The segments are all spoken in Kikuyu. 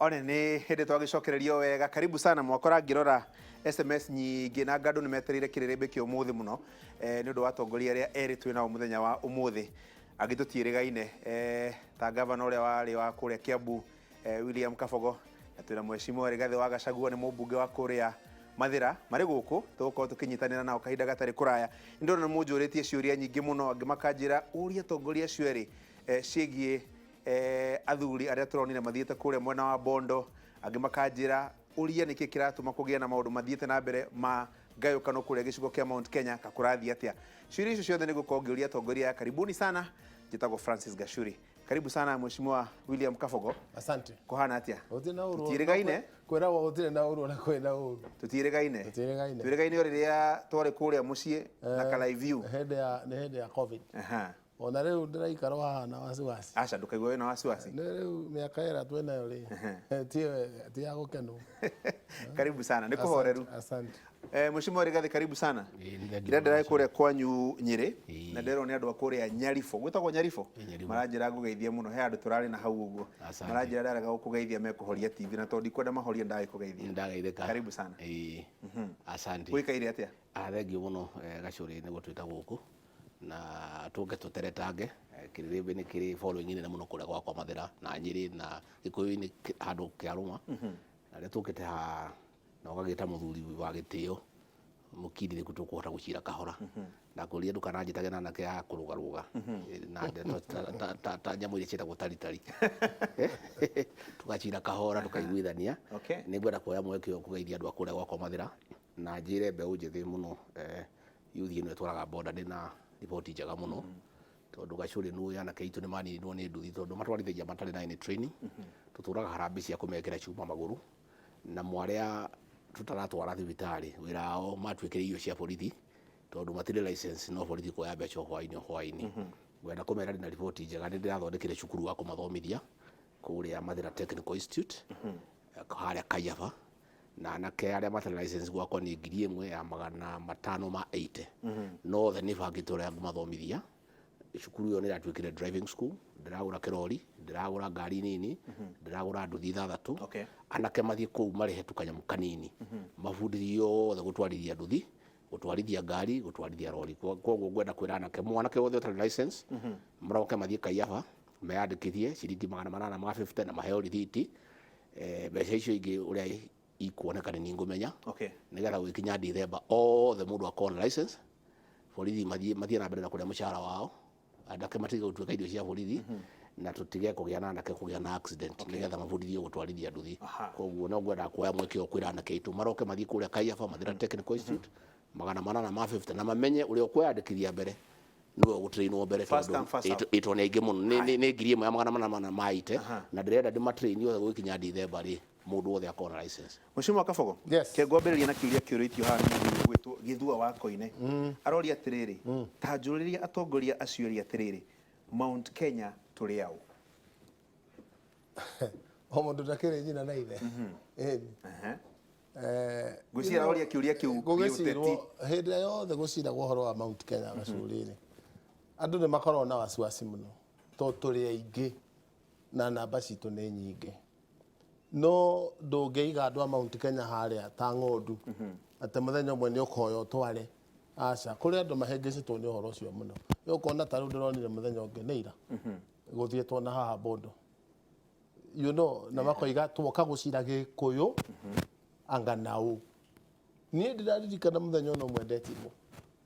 One nĩ hĩndĩ twagĩcokererio wega. Karibu sana. Mwakora ngĩrora SMS nyingĩ na ngandũ nĩ metereire kĩrĩrĩmbĩ kĩa ũmũthĩ mũno, nĩ ũndũ wa atongoria arĩa erĩ twĩ nao mũthenya wa ũmũthĩ. Angĩ tũtiĩrĩgaine, ta gavana ũrĩa warĩ wa kũrĩa Kiambu, William Kabogo, na twĩna Mheshimiwa Rigathĩ wa Gachagua, nĩ mũmbunge wa kũrĩa Mathĩra. Marĩ gũkũ tũgũkorwo tũkĩnyitanĩra nao kahinda gatarĩ kũraya. Nĩ ndĩrona nĩ mũnjũrĩtie ciũria nyingĩ mũno, angĩ makanjĩra ũrie atongoria acio erĩ ciĩgiĩ athuri arĩa tũronire mathiĩte kũrĩa mwena wa Bondo, angĩ makanjĩra ũria nĩkĩ kĩratũma kũgĩe na maũndũ mathiĩte na mbere ma ngayũkano kũrĩa gĩcigo kĩa Mount Kenya, kakũrathiĩ atĩa. Ciũria icio ciothe nĩ ngũkorwo ngĩũria atongoria aya. Karibuni sana. Njĩtagwo Francis Gachuri. Karibu sana, Mheshimiwa William Kabogo. Asante. Kũhana atĩa? Gũtirĩ na ũru. Tũtiĩrĩgaine. Kwĩragwo gũtirĩ na ũru ona kwĩna ũru. Tũtiĩrĩgaine. Tũtiĩrĩgaine. Twĩrĩgaine o rĩrĩa twarĩ kũrĩa mũciĩ na Kalai View. Hĩndĩ ya nĩ hĩndĩ ya COVID. Ona rĩu ndĩraikara o haha na wasiwasi. Aca, ndũkaigua wĩna wasiwasi. Nĩ rĩu mĩaka ĩrĩa twĩnayo rĩ, ti ya gũkenwo. Karibu sana. Nĩ kũhoreru. Asante. Mheshimiwa Rigathi, karibu sana. Ĩĩ, nĩ thengiũ Ira ndĩrarĩ mũno. kũrĩa kwanyu Nyĩrĩ na ndĩrerwo nĩ andũ a kũrĩa Nyaribũ. Gwĩtagwo Nyaribũ? Ĩĩ, Nyaribũ. Maranjĩra ngũgeithie mũno. He andũ tũrarĩ na hau ũguo. Asante. Maranjĩra ndarega gũkũgeithia mekũhoria TV na tondũ ndikwenda mahorie ndagĩkũgeithia. Ndageithĩka. Karibu sana. Ĩĩ. Asante. Gũikaire atĩa? Ah, thengiũ mũno, Gacũrĩ, nĩ gũtwĩta gũkũ na tũke tũteretange. Kĩrĩrĩmbĩ nĩ kĩrĩ following nene mũno kũrĩa gwakwa Mathĩra na Nyĩrĩ na Gĩkũyũ-inĩ handũ kĩarũma. Na rĩrĩa tũkĩte haha na ũgagĩta mũthuri wa gĩtĩo mũkindĩrĩku, tũkũhota gũcira kahora. Na ngũria ndũkananjĩtage na anake a kũrũgarũga na ndeto ta nyamũ iria ciĩtagwo taritari. Tũgacira kahora, tũkaiguithania. Nĩ ngwenda kuoya mweke ũyũ kũgeithia andũ a kũrĩa gwakwa Mathĩra na njĩre mbeũ njĩthĩ mũno, youth ĩno ĩtwaraga boda, ndĩna riboti njega mũno tondũ Gacũrĩ nĩ anake aitũ nĩ maninirwo nĩ nduthi tondũ matwarithagia matarĩ na any training. Tũtũraga harambĩ cia kũmekĩra cuma magũrũ, na mwarĩa tũtaratwara thibitarĩ wĩra wao matuĩkire irio cia borithi tondũ matirĩ license, no borithi kuoya mbeca o hwainĩ o hwainĩ. Ngwenda kũmera ndĩna riboti njega, nĩ ndĩrathondekire cukuru wa kũmathomithia kũrĩa Mathĩra Technical Institute harĩa Kaiyaba, na anake arĩa matarĩ license gwakwa nĩ 1580. No othe nĩ bangĩte ũrĩa ngũmathomithia. Cukuru ĩyo nĩ ĩratuĩkire driving school. Ndĩragũra kĩrori, ndĩragũra ngari nini, ndĩragũra nduthi ithathatũ. Anake mathiĩ kũu marĩhe tu kanyamũ kanini, mabundithio othe gũtwarithia nduthi, gũtwarithia ngari, gũtwarithia rori. Koguo ngwenda kwĩra anake, mwanake wothe ũtarĩ license, maroke mathiĩ Kaiyaba meyandĩkithie ciringi 850 na maheo rithiti. Mbeca icio ingĩ ũrĩa ikuoneka nĩ niĩ ngũmenya. Nĩgetha gũgĩkinya Dithemba othe mũndũ akorwo na license, borithi mathiĩ na mbere na kũrĩa mũcara wao, anake matige gũtuĩka irio cia borithi, na tũtige kũgĩa na anake kũgĩa na accident, nĩgetha mabundithio gũtwarithia nduthi. Koguo no ngwenda kuoya mweke ũyũ kwĩra anake aitũ maroke mathiĩ kũrĩa Kaiyaba Mathĩra Technical Institute 850, na mamenye ũrĩa ũkwĩyandĩkithia mbere nĩwe ũgũtrainwo mbere. First come, first serve. Ĩtwo nĩ aingĩ mũno, nĩ 1880, na ndĩrenda ndĩmatrain othe gũgĩkinya Dithemba rĩ, mũndũ wothe akorwo na license. Mheshimiwa Kabogo, Yes. ke ngwambĩrĩria na kĩũria kĩũrĩtio haha nĩ mũthuri ũgwĩtwo Gĩthua wa Koine. Aroria atĩrĩrĩ, ta njũrĩria atongoria acio erĩ atĩrĩrĩ, Mount Kenya tũrĩ aũ? O mũndũ ndakĩrĩ nyina na ithe. Ĩni. Ngwĩciria aroria kĩũria kĩu gũgĩcirwo gĩũteti. Hĩndĩ ĩrĩa yothe gũciragwo ũhoro wa Mount Kenya, Gacũrĩ-rĩ, andũ nĩ makoragwo na wasiwasi mũno tondũ tũrĩ aingĩ na namba citũ nĩ nyingĩ, no ndũngĩiga andũ a Mount Kenya harĩa ta ng'ondu atĩ mũthenya ũmwe nĩ ũkoya ũtware. Aca, kũrĩ andũ mahĩngĩcĩtwo nĩ ũhoro ũcio mũno. Nĩ ũkuona ta rĩu ndĩronire mũthenya ũngĩ nĩ ira gũthiĩtwo na haha Bondo na makoiga twoka gũcira Gĩkũyũ anga nau. Niĩ ndĩraririkana mũthenya ũna ũmwe ndetirwo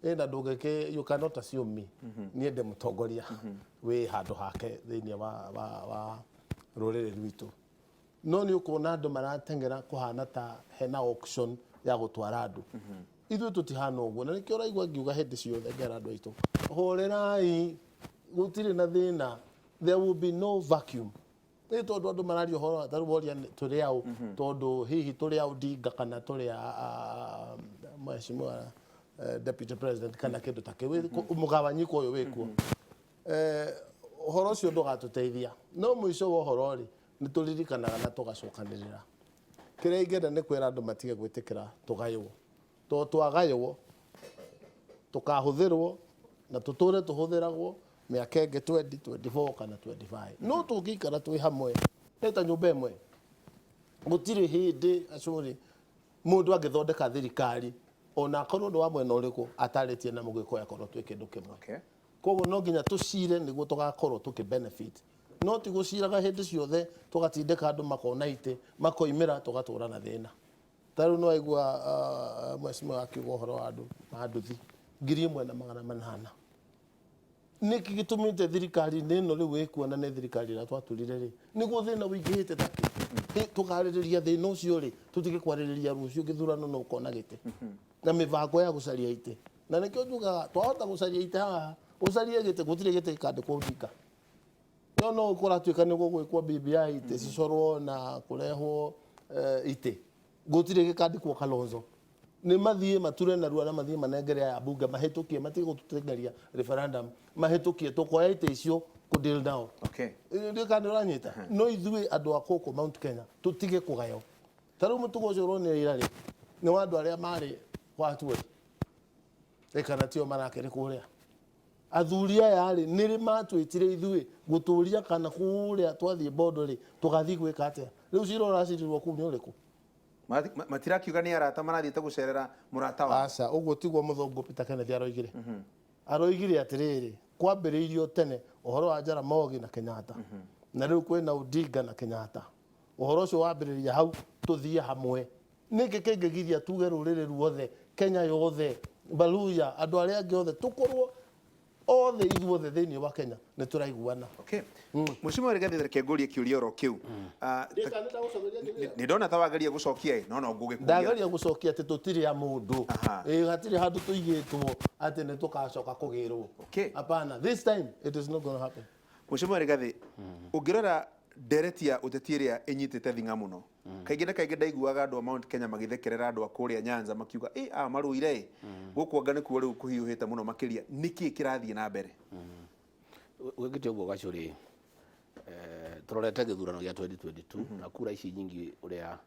ĩ na ndũngĩkĩ, you cannot assume me, niĩ ndĩ mũtongoria wĩ handũ hake thĩinĩ wa rũrĩrĩ rwitũ, no nĩ ũkuona andũ marateng'era kũhana ta hena auction ya gũtwara andũ. Ithuĩ tũtihana ũguo, na nĩkĩo ũraigua ngiuga hĩndĩ ciothe ngera andũ aitũ, hũrĩrai, gũtirĩ na thĩna, there will be no vacuum. Nĩ tondũ andũ mararia ũhoro wa tarĩu woria tũrĩ aũ, tondũ hihi tũrĩ a Odinga kana tũrĩ a mheshimiwa deputy president kana kĩndũ ta kĩu, mũgawanyiko ũyũ wĩkuo. Ũhoro ũcio ndũgatũteithia, no mũico wa ũhoro rĩ, nĩ tũririkanaga na tũgacokanĩrĩra. Kĩrĩa ingĩenda nĩ kwĩra andũ matige gwĩtĩkĩra tũgaywo, tondũ twagaywo tũkahũthĩrwo na tũtũre tũhũthĩragwo mĩaka ĩngĩ 20, 24 kana 25. No tũngĩikara twĩ hamwe nĩ ta nyũmba ĩmwe. Gũtirĩ hĩndĩ acũrĩ mũndũ angĩthondeka thirikari ona akorwo nĩ wa mwena ũrĩkũ atarĩtie na Mũgĩkũyũ akorwo twĩ kĩndũ kĩmwe. Koguo no nginya tũcire nĩguo tũgakorwo tũkĩ benefit, no ti gũciraga hĩndĩ ciothe tũgatindĩka andũ makona itĩ makoimĩra tũgatũra na thĩna. Ta rĩu nĩ waigua mheshimiwa akiuga ũhoro wa andũ ma nduthi 1800. Nĩkĩ gĩtũmĩte thirikari-inĩ ĩno rĩu ĩkuona nĩ thirikari ĩrĩa twaturire rĩ nĩguo thĩna ũingĩhĩte takĩ? Tũkarĩrĩria thĩna ũcio rĩ, tũtige kwarĩrĩria rũciũ gĩthurano no ũkona gĩtĩ na mĩbango ya gũcaria itĩ. Na nĩkĩo njugaga twahota gũcaria itĩ haha, ũcarie gĩtĩ, gũtirĩ gĩtĩ gĩkandĩkwo Odinga. No no kũratuĩka nĩ gũgwĩkwo BBI itĩ cicorwo na kũrehwo itĩ, gũtirĩ gĩkandĩkwo Kalonzo. Nĩ mathiĩ mature narua na mathiĩ manengere aya mbunge mahĩtũkie, matige gũtũtengeria referendum, mahĩtũkie tũkoya itĩ icio kũ deal nao. Ndĩka nĩ ũranyita. No ithuĩ andũ a gũkũ Mount Kenya tũtige kũgaywo. Ta rĩu mũtugo ũcio ũronire ira rĩ, nĩ wa andũ arĩa marĩ kwa Atuori kana tio marakĩrĩ kũrĩa. Athuri aya rĩ, nĩ rĩ matwĩtire ithuĩ gũtũria kana kũrĩa twathiĩ Bondo rĩ, tũgathiĩ gwĩka atĩa? Rĩu cira ũracirirwo kũu nĩ ũrĩkũ? Matirakiuga nĩ arata marathiĩte gũcerera mũrata wao. Aca, ũguo tiguo mũthũngũ Peter Kenneth aroigire. Aroigire atĩrĩrĩ, kwambĩrĩirio tene ũhoro wa Jaramogi na Kenyatta, na rĩu kwĩna Odinga na Kenyatta. Ũhoro ũcio wambĩrĩria hau, tũthiĩ hamwe. Nĩkĩ kĩngĩgiria tuge rũrĩrĩ ruothe, Kenya yothe, Baluya, andũ arĩa angĩ othe, tũkorwo othe ithuothe thĩinĩ wa Kenya nĩ tũraiguana. Okay. Mheshimiwa Rigathi, reke ngũrie kĩũria oro kĩu. Nĩ ndona ta wageria gũcokia ĩ, no no ngũgĩkũria. Ndageria gũcokia atĩ tũtirĩ a mũndũ. Ĩ hatirĩ handũ tũigĩtwo atĩ nĩ tũgacoka kũgĩrwo. Hapana, this time it is not gonna happen. Mheshimiwa Rigathi, ũngĩrora ndereti ya ũteti ĩrĩa ĩnyitĩte thing'a mũno, kaingĩ na kaingĩ ndaiguaga andũ a Mount Kenya magĩthekerera andũ a kũrĩa Nyanza makiuga ĩ aya marũire ĩ, gũkũ anga nĩkuo rĩu kũhiũhĩte mũno makĩria, nĩkĩ kĩrathiĩ na mbere? Wĩkĩte ũguo Gacũrĩ, tũrorete gĩthurano gĩa 2022 na kura ici nyingĩ ũrĩa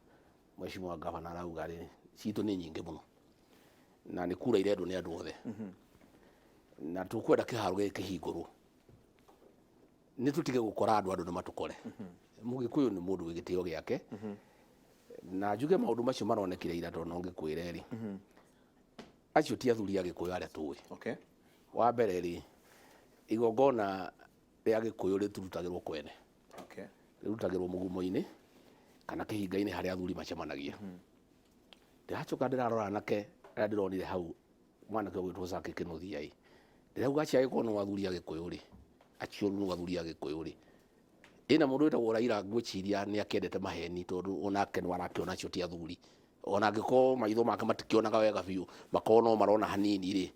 mheshimiwa gavana arauga rĩ, citũ nĩ nyingĩ mũno na nĩ kura irendwo nĩ andũ othe na tũkwenda kĩharo gĩkĩ kĩhingũrwo, nĩ tũtige gũkora andũ, andũ nĩ matũkore. Mũgĩkũyũ nĩ mũndũ wĩ gĩtĩo gĩake na njuge maũndũ macio maronekire ira, tondũ no ngĩkwĩre rĩ, acio ti athuri a Gĩkũyũ arĩa tũĩ. Wa mbere rĩ, igongona rĩa Gĩkũyũ rĩturutagĩrwo kwene. Rĩrutagĩrwo mũgumo-inĩ kana kĩhinga-inĩ harĩa athuri macemanagia. Ndĩracoka ndĩrarora anake arĩa ndĩronire hau, mwanake ũgwĩtwo Zaki Kĩnuthia ĩ, ndĩrauga acio angĩkorwo nĩ athuri a Gĩkũyũ rĩ, acio nĩ athuri a Gĩkũyũ rĩ, ĩna mũndũ wĩtagwo Raila ngwĩciria nĩ akĩendete maheni, tondũ onake nĩ arakĩona acio ti athuri, ona angĩkorwo maitho make matikĩonaga wega biũ, makorwo no marona hanini rĩ,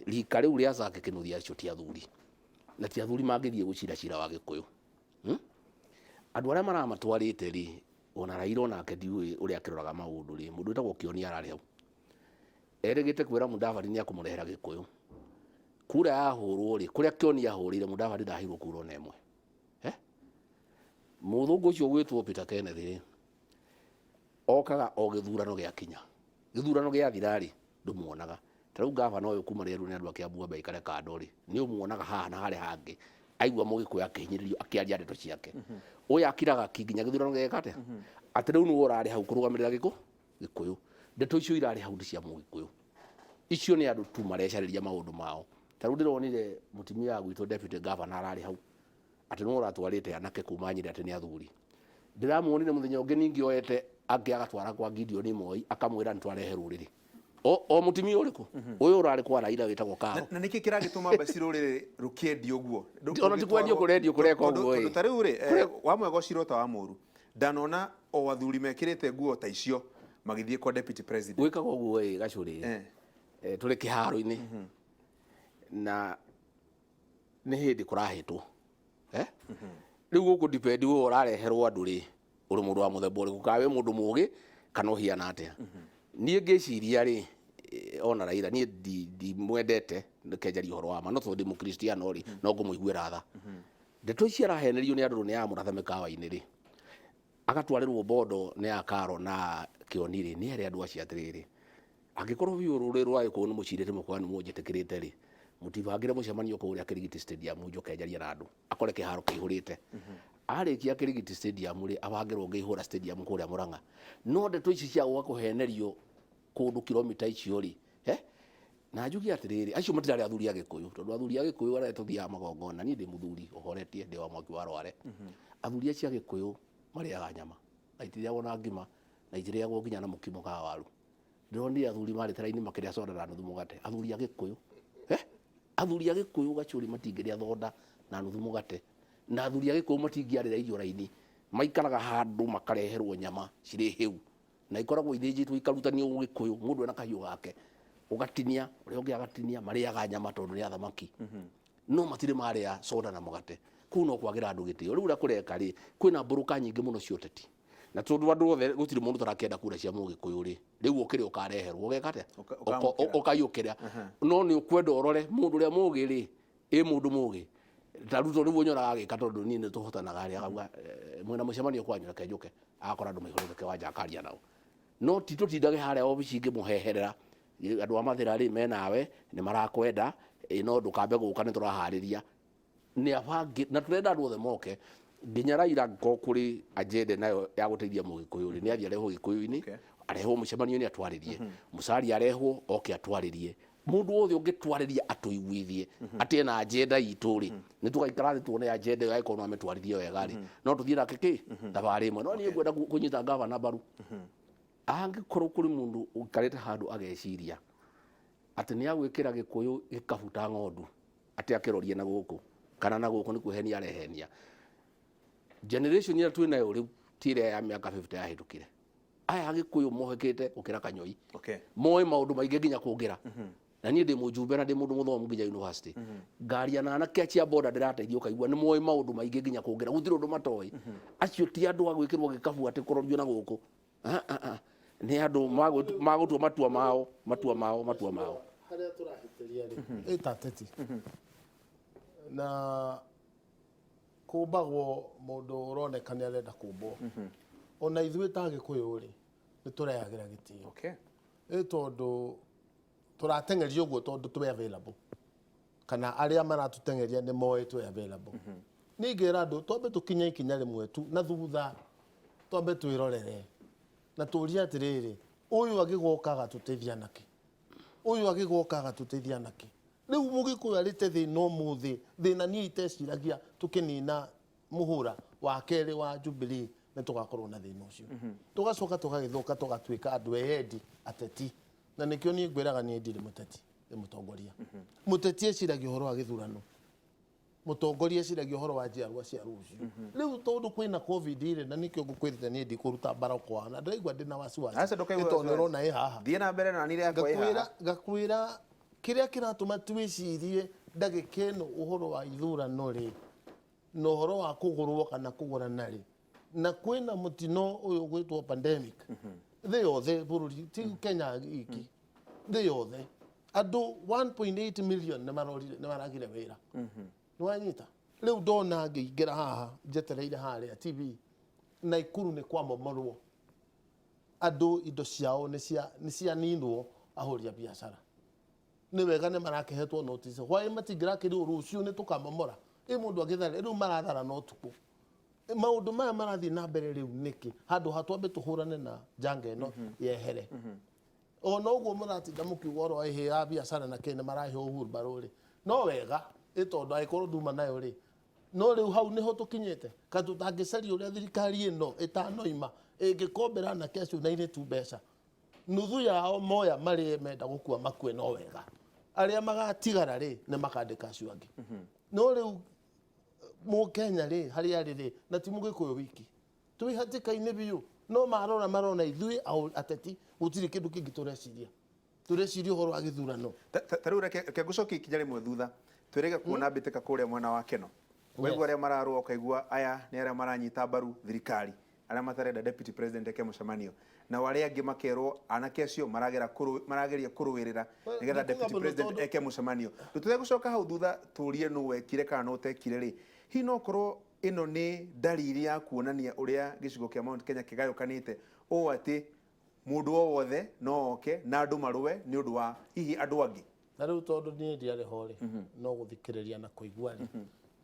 rika rĩu rĩa Zaki Kĩnuthia acio ti athuri, na ti athuri mangĩthiĩ gũcira cira wa Gĩkũyũ. Andũ arĩa maramatwarĩte rĩ, ona Raila onake ndiũĩ ũrĩa akĩroraga maũndũ rĩ, mũndũ wĩtagwo Kĩoni ararĩ hau, erĩgĩte kwĩra Mudavadi nĩ akũmũrehera Gĩkũyũ. Kura yahũrwo rĩ, kũrĩa Kĩoni ahũrĩire Mudavadi ndaheirwo kura ona ĩmwe. Mũthũngũ ũcio ũgwĩtwo Peter Kenneth rĩ, okaga o gĩthurano gĩakinya. Gĩthurano gĩathira rĩ, ndũmuonaga. Ta rĩu gavana ũyũ kuma rĩerũ nĩ andũ a Kiambu ambe aikare kando rĩ, nĩ ũmuonaga haha na harĩa hangĩ. Aigua Mũgĩkũyũ akĩhinyĩrĩrio akĩaria ndeto ciake. Ũyũ akiraga ki nginya gĩthurano gĩgeka atĩa? Atĩ rĩu nĩwe ũrarĩ hau kũrũgamĩrĩra Gĩkũyũ. Ndeto icio irarĩ hau nĩ cia Mũgĩkũyũ. Icio nĩ andũ tu marecarĩria maũndũ mao. Ta rĩu ndĩronire mũtumia wa gwitũ deputy governor ararĩ hau, atĩ nĩwe ũratwarĩte anake kuma Nyĩrĩ atĩ nĩ athuri. Ndĩramuonire mũthenya ũngĩ ningĩ oete angĩ agatwara kwa Gideon Moi akamwĩra nĩ twarehe rũrĩrĩ. O mũtumia ũrĩkũ? Ũyũ ũrarĩ kwa Raila wĩtagwo Karo. Na nĩkĩ kĩragĩtũma mbaci rũrĩrĩ rũkĩendio ũguo? Ona ti kwendio kũrendio kũreka ũguo ĩ. Tondũ ta rĩu rĩ, wa mwega ũcira ta wa mũru, ndanona o athuri mekĩrĩte nguo ta icio magĩthiĩ kwa deputy president. Gwĩkaga ũguo ĩ Gacũrĩ, tũrĩ kĩharo-inĩ na nĩ hĩndĩ kũrahĩtwo. Rĩu gũkũ depend we ũrareherwo andũ rĩ, ũrĩ mũndũ wa mũthemba ũrĩkũ, kana wĩ mũndũ mũgĩ kana ũhiana atĩa. Niĩ ngĩciria rĩ, ona Raila niĩ ndimwendete, reke njarie ũhoro wa ma, no tondũ ndĩ mũkristiano rĩ, no ngũmũiguĩra tha. Ndeto ici arahenerio nĩ andũ nĩ amũratha mĩkawa-inĩ rĩ, agatwarĩrwo mbondo nĩ akaro na Kĩoni rĩ, nĩ ere andũ acio atĩrĩrĩ, angĩkorwo biũ rũrĩrĩ rwa Gĩkũyũ nĩ mũcirĩte mũkoya nĩ mũnjĩtĩkĩrĩte rĩ, mũtibangĩre mũcemanio kũrĩa Kĩrigiti Stadium njoke njarie na andũ, akore kĩharo kĩihũrĩte. Arĩkia Kirigiti Stadium rĩ, abangĩrwo Ngĩihũra Stadium kũrĩa Mũrang'a. No ndeto ici cia gũka kũhenerio kũndũ kilomita icio rĩ, eh? Na njuge atĩrĩrĩ, acio matirarĩ athuri a Gĩkũyũ, tondũ athuri a Gĩkũyũ arĩa tũthiaga magongona, niĩ ndĩ mũthuri ũhoretie, ndĩ wa mwaki wa Rware. Athuri acio a Gĩkũyũ marĩaga nyama, na itirĩagwo na ngima, na itirĩagwo nginya na mũkimo kana waru. Ndĩronire athuri marĩte raini makĩrĩa soda na nuthu mũgate. Athuri a Gĩkũyũ. Eh? Athuri a Gĩkũyũ gacũrĩ matingĩrĩa thonda na nuthu mũgate. Na athuri a Gĩkũyũ matingĩarĩra irio raini. Maikaraga handũ makareherwo nyama cirĩ hĩu. Na ikoragwo ithĩnjĩtwo ikarutanio Gĩkũyũ, mũndũ ena kahiũ gake. Ũgatinia, ũrĩa ũngĩ agatinia, marĩaga nyama tondũ nĩ athamaki. No matirĩ marĩa soda na mũgate. Kũu no kwagĩra andũ gĩtĩo. Rĩu ũrĩa kũreka rĩ, kwĩna mbũrũka nyingĩ mũno cia ũteti. Na tondũ andũ othe gũtirĩ mũndũ ũtarakĩenda kura cia Mũgĩkũyũ rĩ, rĩu ũkĩrĩ ũkareherwo ũgeka atĩa? Ũkamũkĩra. Ũkaiyũkĩra. No nĩ ũkwenda ũrore mũndũ ũrĩa mũgĩ rĩ, ĩ mũndũ mũgĩ. Ta Ruto nĩguo nyonaga agĩka tondũ niĩ nĩ tũhotanaga rĩ, akauga mwĩna mũcemanio kwanyu reke njũke. Agakora andũ maihũrĩte kĩwanja akaria nao. No ti tũtindage harĩa obici ngĩmũheherera, andũ a Mathĩra rĩ menawe, nĩ marakwenda, no ndũkambe gũka nĩ tũraharĩria. Nĩ abangi na turenda andũ othe moke nginya Raila angĩkorwo kũrĩ agenda nayo ya gũteithia mũgĩkũyũ rĩ, nĩ athiĩ arehwo gĩkũyũ-inĩ, arehwo mũcemanio-inĩ atwarĩrie, Musalia arehwo oke atwarĩrie, mũndũ wothe ũngĩtwarĩria atũiguithie atĩ ena agenda itũ rĩ, nĩ tũgaikara thĩ tuone agenda ĩyo angĩkorwo no amĩtwarithie wega rĩ, no tũthiĩ nake kĩ thabarĩ ĩmwe. No niĩ ngwenda kũnyita gavana mbaru. Angĩkorwo kũrĩ mũndũ ũikarĩte handũ ageciria atĩ nĩ agwĩkĩra gĩkũyũ gĩkabu ta ng'ondu, atĩ akĩrorie na gũkũ kana na gũkũ, nĩ kwĩhenia arehenia. Generation ĩrĩa twĩ nayo rĩu ti ĩrĩa ya mĩaka 50 yahĩtũkire. Aya Agĩkũyũ mohĩkĩte gũkĩra kanyoi. Moĩ maũndũ maingĩ nginya kũngĩra. Na niĩ ndĩ mũjumbe na ndĩ mũndũ mũthomu nginya university. Ngaria na anake acio a boda ndĩrateithia ũkaigua nĩ moĩ maũndũ maingĩ nginya kũngĩra. Gũtirĩ ũndũ matoĩ. Acio ti andũ a gwĩkĩrwo gĩkabu atĩ kũrorio na gũkũ. Nĩ andũ magũtua matua mao, matua mao, matua mao. Harĩa tũrahĩtĩria rĩ, ĩ ta ateti. Na kũmbagwo mũndũ ũroneka nĩ arenda kũmbwo. Ona ithuĩ ta Agĩkũyũ rĩ, nĩ tũreyagĩra gĩtĩo. Ĩ tondũ tũrateng'erio ũguo tondũ twĩ available. Kana arĩa maratũteng'eria nĩ moĩ twĩ available. Niĩ ngera andũ twambe tũkinye ikinya rĩmwe tu na thutha twambe twĩrorere na tũrie atĩrĩrĩ, ũyũ agĩgoka agatũteithia nakĩ? Ũyũ agĩgoka agatũteithia nakĩ? Rĩu mũgĩkũyũ arĩte thĩna ũmũthĩ, thĩna niĩ iteciragia tũkĩnina mũhũra wa kerĩ wa Jubilee nĩ tũgakorwo na thĩna ũcio. Tũgacoka tũgagĩthũka tũgatuĩka andũ eyendi ateti. Na nĩkĩo niĩ ngwĩraga niĩ ndirĩ mũteti, ndĩ mũtongoria. Mũteti eciragia ũhoro wa gĩthurano. Mũtongoria eciragia ũhoro wa njiarwa cia rũciũ. Rĩu tondũ kwĩna COVID rĩ, na nĩkĩo ngũkwĩrĩte niĩ ndikũruta barakoa, na ndĩraigua ndĩna wasiwasi. Aca ndũkaigua Nĩ tondũ wasiwasi. ũrona ĩ haha. Thiĩ na mbere na niĩ yakwa ĩ haha. Ngakwĩra kĩrĩa kĩratũma twĩcirie ndagĩka ĩno ũhoro wa ithurano rĩ, na ũhoro wa kũgũrwo kana kũgũrana rĩ, na kwĩna mũtino ũyũ ũgwĩtwo pandemic. Thĩ yothe bũrũri, ti Kenya iki. Thĩ yothe. Andũ 1.8 million nĩ marorire, nĩ maragire wĩra. Nĩ wanyita? Rĩu ndona ngĩingĩra haha, njetereire harĩa TV, Naikuru nĩ kwamomorwo. Andũ indo ciao nĩ cianinwo ahũri a biacara. Nĩ wega nĩ marakĩhetwo notice. Hwaĩ matingĩrakĩrwo rũciũ nĩ tũkamomora. Ĩ mũndũ agĩthara, rĩu marathara na ũtukũ. Maũndũ maya marathiĩ na mbere rĩu nĩkĩ? Handũ ha twambe tũhũrane na njanga ĩno yehere. Ona ũguo mũratinda mũkiuga ũhoro wa ĩhĩ ya biacara na kĩ nĩ maraheo wheelbarrow rĩ. No wega, ĩ tondũ angĩkorwo nduma nayo rĩ. No rĩu hau nĩho tũkinyĩte. Ka tũtangĩcaria ũrĩa thirikari ĩno ĩtanoima ĩngĩkombera anake acio na airĩtu mbeca. Nuthu yao moya marĩe menda gũkua makue no wega. Arĩa magatigara rĩ, nĩ makandĩka acio angĩ. No rĩu Mũkenya rĩ, harĩa arĩ rĩ, na ti Mũgĩkũyũ wiki. Twĩ hatĩka-inĩ biũ. No marora marona ithuĩ ateti gũtirĩ kĩndũ kĩngĩ tũreciria. Tũreciria ũhoro wa gĩthurano. Ta rĩu reke ngũcokie ikinya rĩmwe thutha. Twĩrĩga kuona mbĩtĩka kũrĩa mwena wa Keno. Waigua arĩa mararũa ũkaigua aya nĩ arĩa maranyita mbaru thirikari, arĩa matarenda deputy president eke mũcemanio. Nao arĩa angĩ makerwo anake acio marageria kũrũĩrĩra nĩgetha deputy president eke mũcemanio. Tũtegũcoka hau thutha tũrie nũ wekire kana nũ ũtekire rĩ, hihi no korwo ĩno nĩ dalili ya kuonania ũrĩa gĩcigo kĩa Mount Kenya kĩgayũkanĩte ũũ atĩ mũndũ o wothe no oke na andũ marũe nĩ ũndũ wa hihi andũ angĩ? Na rĩu tondũ niĩ ndiarĩ ho rĩ, no gũthikĩrĩria na kũigua rĩ,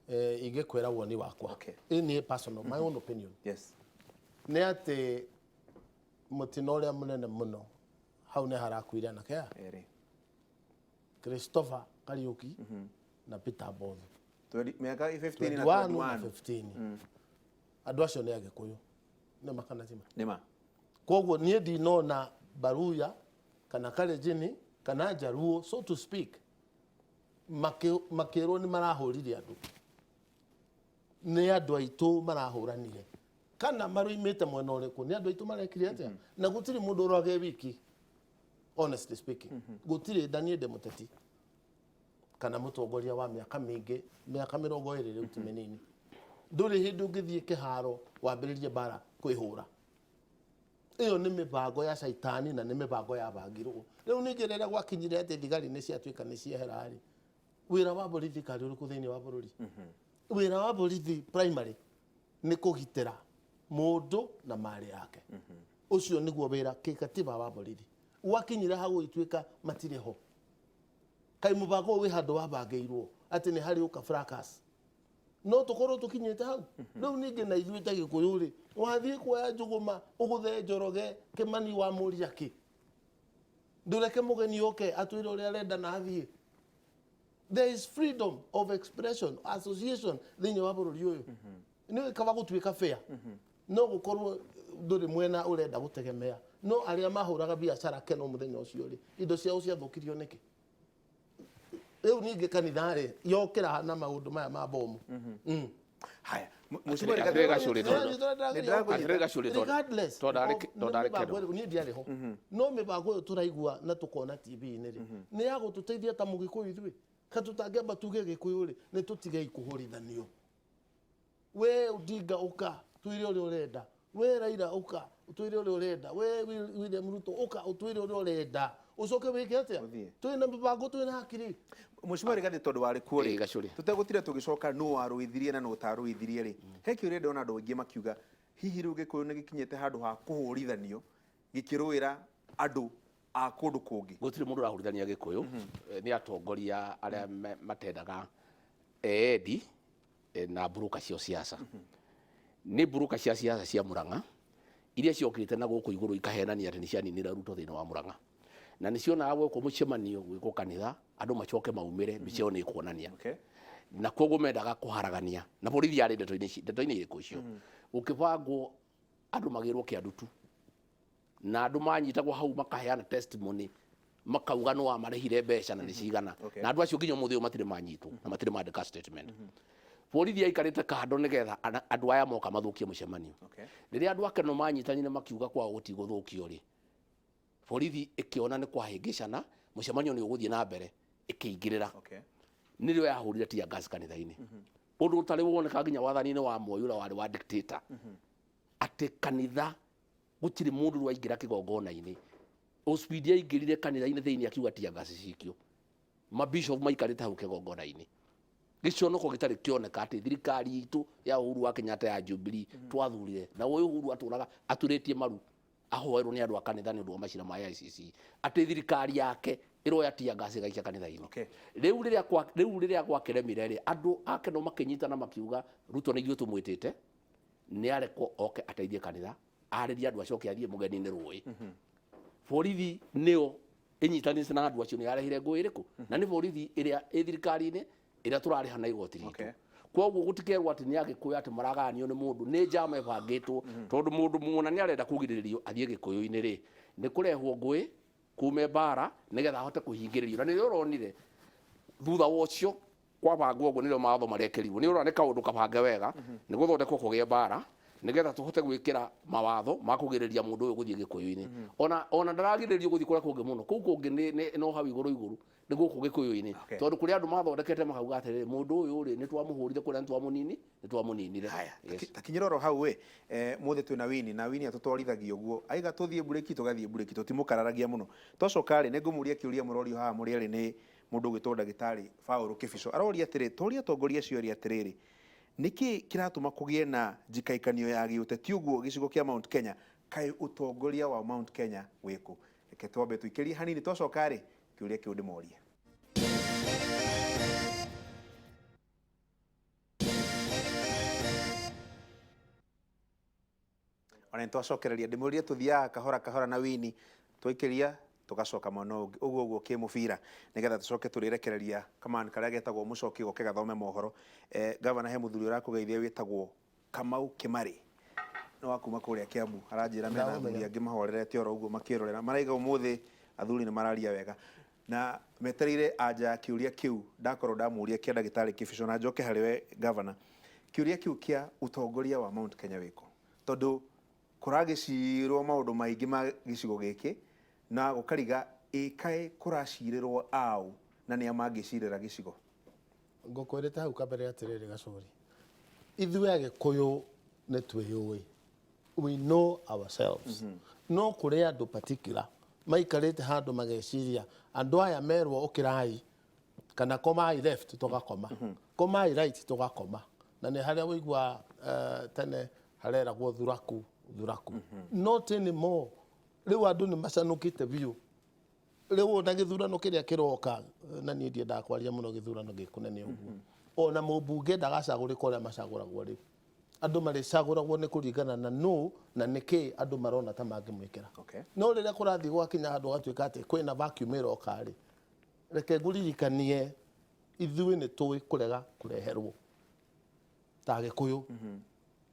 Ingĩkwĩra woni wakwa, niĩ personal, my own opinion, nĩ atĩ mũtino ũrĩa mũnene mũno hau nĩ harakuire anake aya Erĩ. Christopher Kariuki na Peter Mbothu. Mĩaka 15 na 21 na 21. 15. Andũ acio nĩ Agĩkũyũ, nĩ makana tima. Nĩma. Koguo niĩ ndinona Baruya kana Kalenjin kana Jaluo, so to speak, makĩrwo nĩ marahũrire andũ, nĩ andũ aitũ marahũranire, kana maroimĩte mwena ũrĩkũ, nĩ andũ aitũ marekire atĩa, na gũtirĩ mũndũ ũrage wiki. Honestly speaking, gũtirĩ. Ndaniĩ ndĩ mũteti kana mũtongoria wa mĩaka mĩingĩ, mĩaka 20 rĩu ti mĩnini. Ndũrĩ hĩndĩ ũngĩthiĩ kĩharo wambĩrĩrie mbara kwĩhũra. Ĩyo nĩ mĩbango ya caitani na nĩ mĩbango ya bangirwo. Rĩu ningĩ rĩrĩa gwakinyire atĩ thigari nĩ ciatuĩka nĩ ciehera rĩ, wĩra wa borithi karĩ ũrĩkũ thĩinĩ wa bũrũri? Wĩra wa borithi primary nĩ kũgitĩra mũndũ na mali yake. Ũcio nĩguo wĩra kĩkatiba wa borithi. Gwakinyire hau gũgĩtuĩka matirĩ ho, kaĩ mũbango ũyũ wĩ handũ wabangĩirwo atĩ nĩ harĩ ũka fracas? No tũkorwo tũkinyĩte hau rĩu. Ningĩ na ithuĩ ta Gĩkũyũ rĩ, wathiĩ kuoya njũgũma ũgũthe Njoroge Kĩmani wa mũria kĩ, ndũreke mũgeni oke atwĩre ũrĩa arenda na athiĩ. There is freedom of expression, association thĩinĩ wa bũrũri ũyũ. Nĩ kaba gũtuĩka fair, no gũkorwo ndũrĩ mwena ũrenda gũtegemea. No arĩa mahũraga biacara keno mũthenya ũcio rĩ, indo ciao ciathũkirio nĩkĩ? Rĩu ningĩ kanitha rĩ, yokĩra na maũndũ maya ma bomu. Haya, Mheshimiwa. Atĩrĩ Gacũrĩ, Nĩndĩrakũnyita. Atĩrĩ Gacũrĩ, Regardless tondũ of tondũ arĩ nĩ mĩbango kero. ĩrĩkũ, niĩ ndiarĩ ho, no mĩbango ĩyo tũraigua na tũkona TV-inĩ rĩ, nĩ ya gũtũteithia ta Mũgĩkũyũ ithuĩ? Ka tũtangĩamba tuge Gĩkũyũ rĩ, nĩ tũtigei kũhũrithanio. We Odinga, ũka twĩre ũrĩa ũrenda. We Raila, ũka ũtwĩre ũrĩa ũrenda. We William Ruto, ũka ũtwĩre ũrĩa ũrenda, ũcoke wĩke atĩa? Ũthiĩ. Twĩna mĩbango, twĩna hakiri. Mheshimiwa Rigathi, tondũ warĩ kuo rĩ, Ĩĩ, Gacũrĩ. Tũtegũtire tũgĩcoka nũ warũithirie na nũ ũtarũithirie rĩ, he kĩũria ndĩrona andũ aingĩ makiuga, hihi rĩu Gĩkũyũ nĩ gĩkinyĩte handũ ha kũhũrithanio gĩkĩrũĩra andũ a kũndũ kũngĩ? Gũtirĩ mũndũ ũrahũrithania Gĩkũyũ. Nĩ atongoria arĩa matendaga eendi na mburuka cio siasa. Nĩ mburuka cia siasa cia Murang'a iria ciokĩte na gũkũ igũrũ ikahenania atĩ nĩ cianinire Ruto thĩinĩ wa Murang'a, na nĩ cionaga gwekwo mũcemanio gwĩkwo kanitha, andũ macoke maumĩre, mbica ĩyo nĩ ĩkuonania. Na koguo mendaga kũharagania na borithi yarĩ ndeto-inĩ irĩkũ icio gũkĩbangwo andũ magĩrwo kĩandutu, na andũ manyitagwo hau makaheana testimony, makauga no wamarĩhire mbeca na nĩ cigana. Na andũ acio nginya ũmũthĩ ũyũ matirĩ manyitwo na matirĩ mandĩka statement. Borithi aikarĩte kando nĩgetha andũ aya moka mathũkie mũcemanio. Rĩrĩa andũ akeno manyitanire makiuga kwao gũtigũthũkio rĩ, borithi ĩkĩona nĩ kwahĩngĩcana, mũcemanio nĩ ũgũthiĩ na mbere, ĩkĩingĩrĩra. Nĩrĩo yahũrire tear gas kanitha-inĩ, ũndũ ũtarĩ woneka nginya wathani-inĩ wa Moi ũrĩa warĩ wa dictator, atĩ kanitha gũtirĩ mũndũ waingĩra kĩgongona-inĩ. Ospidi aingĩrire kanitha-inĩ thĩinĩ akiuga tear gas cikio, mabishop maikarĩte hau kĩgongona-inĩ. Gĩconoko gĩtarĩ kĩoneka atĩ thirikari itũ ya Uhuru wa Kenyatta ya Jubilee twathurire, na ũyũ Uhuru atũraga aturĩtie maru ahoerwo nĩ andũ a kanitha nĩ ũndũ wa macira ma ICC, atĩ thirikari yake ĩroya tear gas ĩgaikia kanitha-inĩ. Rĩu rĩrĩa gwakĩremire rĩ, andũ ake no makĩnyitana makiuga Ruto nĩ ithuĩ tũmwĩtĩte, nĩ arekwo oke ateithie kanitha, arĩrie andũ, acoke athiĩ. Mũgeni nĩ rũĩ. Borithi nĩyo ĩnyitanĩte na andũ acio, nĩ yarehire ngũĩ ĩrĩkũ? Na nĩ borithi ĩrĩa ĩ thirikari-inĩ ĩrĩa tũrarĩha na igoti ritũ. Koguo gũtikerwo atĩ nĩ Agĩkũyũ atĩ maragayanio nĩ mũndũ, nĩ njama ĩbangĩtwo, tondũ mũndũ muona nĩ arenda kũgirĩrĩrio athiĩ Gĩkũyũ-inĩ rĩ, nĩ kũrehwo ngũĩ kume mbara nĩgetha ahote kũhingĩrĩrio. Na nĩrĩo ũronire thutha wa ũcio kwabangwo ũguo, nĩrĩo mawatho marekĩrirwo. Nĩ ũrona nĩ kaũndũ kabange wega nĩ gũthondekwo kũgĩe mbara nĩgetha tũhote gwĩkĩra mawatho ma kũgirĩrĩria mũndũ ũyũ gũthiĩ Gĩkũyũ-inĩ. Ona ndaragirĩrĩrio gũthiĩ kũrĩa kũngĩ mũno, kũu kũngĩ no hau igũrũ igũrũ nĩ gũkũ Gĩkũyũ-inĩ. Tondũ kũrĩ andũ mathondekete makauga atĩrĩrĩ, mũndũ ũyũ rĩ, nĩ twamũhũrire kũrĩa, nĩ twamũninire. Haya. Yes. Takinyĩra oro hau ĩ, mũthĩ twĩna Wini na Wini atũtwarithagia ũguo aiga tũthiĩ mburĩki, tũgathiĩ mburĩki, tũtimũkararagia mũno. Twacoka rĩ, nĩ ngũmũria kĩũria mũrorio haha mũrĩ erĩ nĩ mũndũ ũgwĩtwo ndagĩtarĩ Paul Kĩbico. Aroria atĩrĩ, toria atongoria acio erĩ atĩrĩrĩ, nĩkĩ kĩratũma kũgĩe na njikaikanio ya gĩũteti ũguo gĩcigo kĩa Mount Kenya? Kaĩ ũtongoria wa Mount Kenya wĩkũ? Reke twambe tũikĩrie hanini, twacoka rĩ, kĩũria kĩu ndĩmorie. Ona nĩtwacokereria, ndĩmũrie tũthiaga kahora kahora na wini twaikiria tugacoka mwena ũngĩ ũguo ũguo kĩmũbira nĩgetha tũcoke tũrĩrekereria kaman karĩa getagwo mũcoki goke gathome mohoro. Gavana, he mũthuri ũrakũgeithia wĩtagwo Kamau Kĩmarĩ, nĩ wa kuma kũrĩa Kiambu, aranjĩra mena athuri angĩ mahorerete oro ũguo makĩrorera, maraiga ũmũthĩ athuri nĩ mararia wega na metereire anja ya kĩũria kĩu ndakorwo ndamũria kĩa ndagĩtarĩ Kĩbico, na njoke harĩ we gavana, kĩũria kĩu kĩa ũtongoria wa Mount Kenya wĩkũ, tondũ kũragĩcirwo maũndũ maingĩ ma gĩcigo gĩkĩ na gũkariga ĩkaĩ kũracirĩrwo aũ na nĩa mangĩcirĩra gĩcigo. Ngũkwĩrĩte hau kabere atĩrĩrĩ, Gacũri, ithuĩ Agĩkũyũ nĩ twĩyũĩ, we know ourselves. No kũrĩ andũ particular maikarĩte handũ mageciria andũ aya merwo ũkĩrai kana komai left tũgakoma, komai right tũgakoma, na nĩ harĩa wĩigua tene hareragwo thuraku thuraku. Not anymore. Rĩu andũ nĩ macanũkĩte biũ. Rĩu ona gĩthurano kĩrĩa kĩroka, na niĩ ndiendaga kwaria mũno gĩthurano gĩkũnene ũguo, ona mũmbunge ndagacagũrĩka ũrĩa macagũragwo rĩu. Andũ marĩcagũragwo nĩ kũringana na nũ na nĩkĩ andũ marona ta mangĩmwĩkĩra. No rĩrĩa kũrathiĩ gwakinya handũ gatuĩka atĩ kwĩna vacuum ĩroka rĩ, reke ngũririkanie ithuĩ nĩ tũĩ kũrega kũreherwo ta Agĩkũyũ.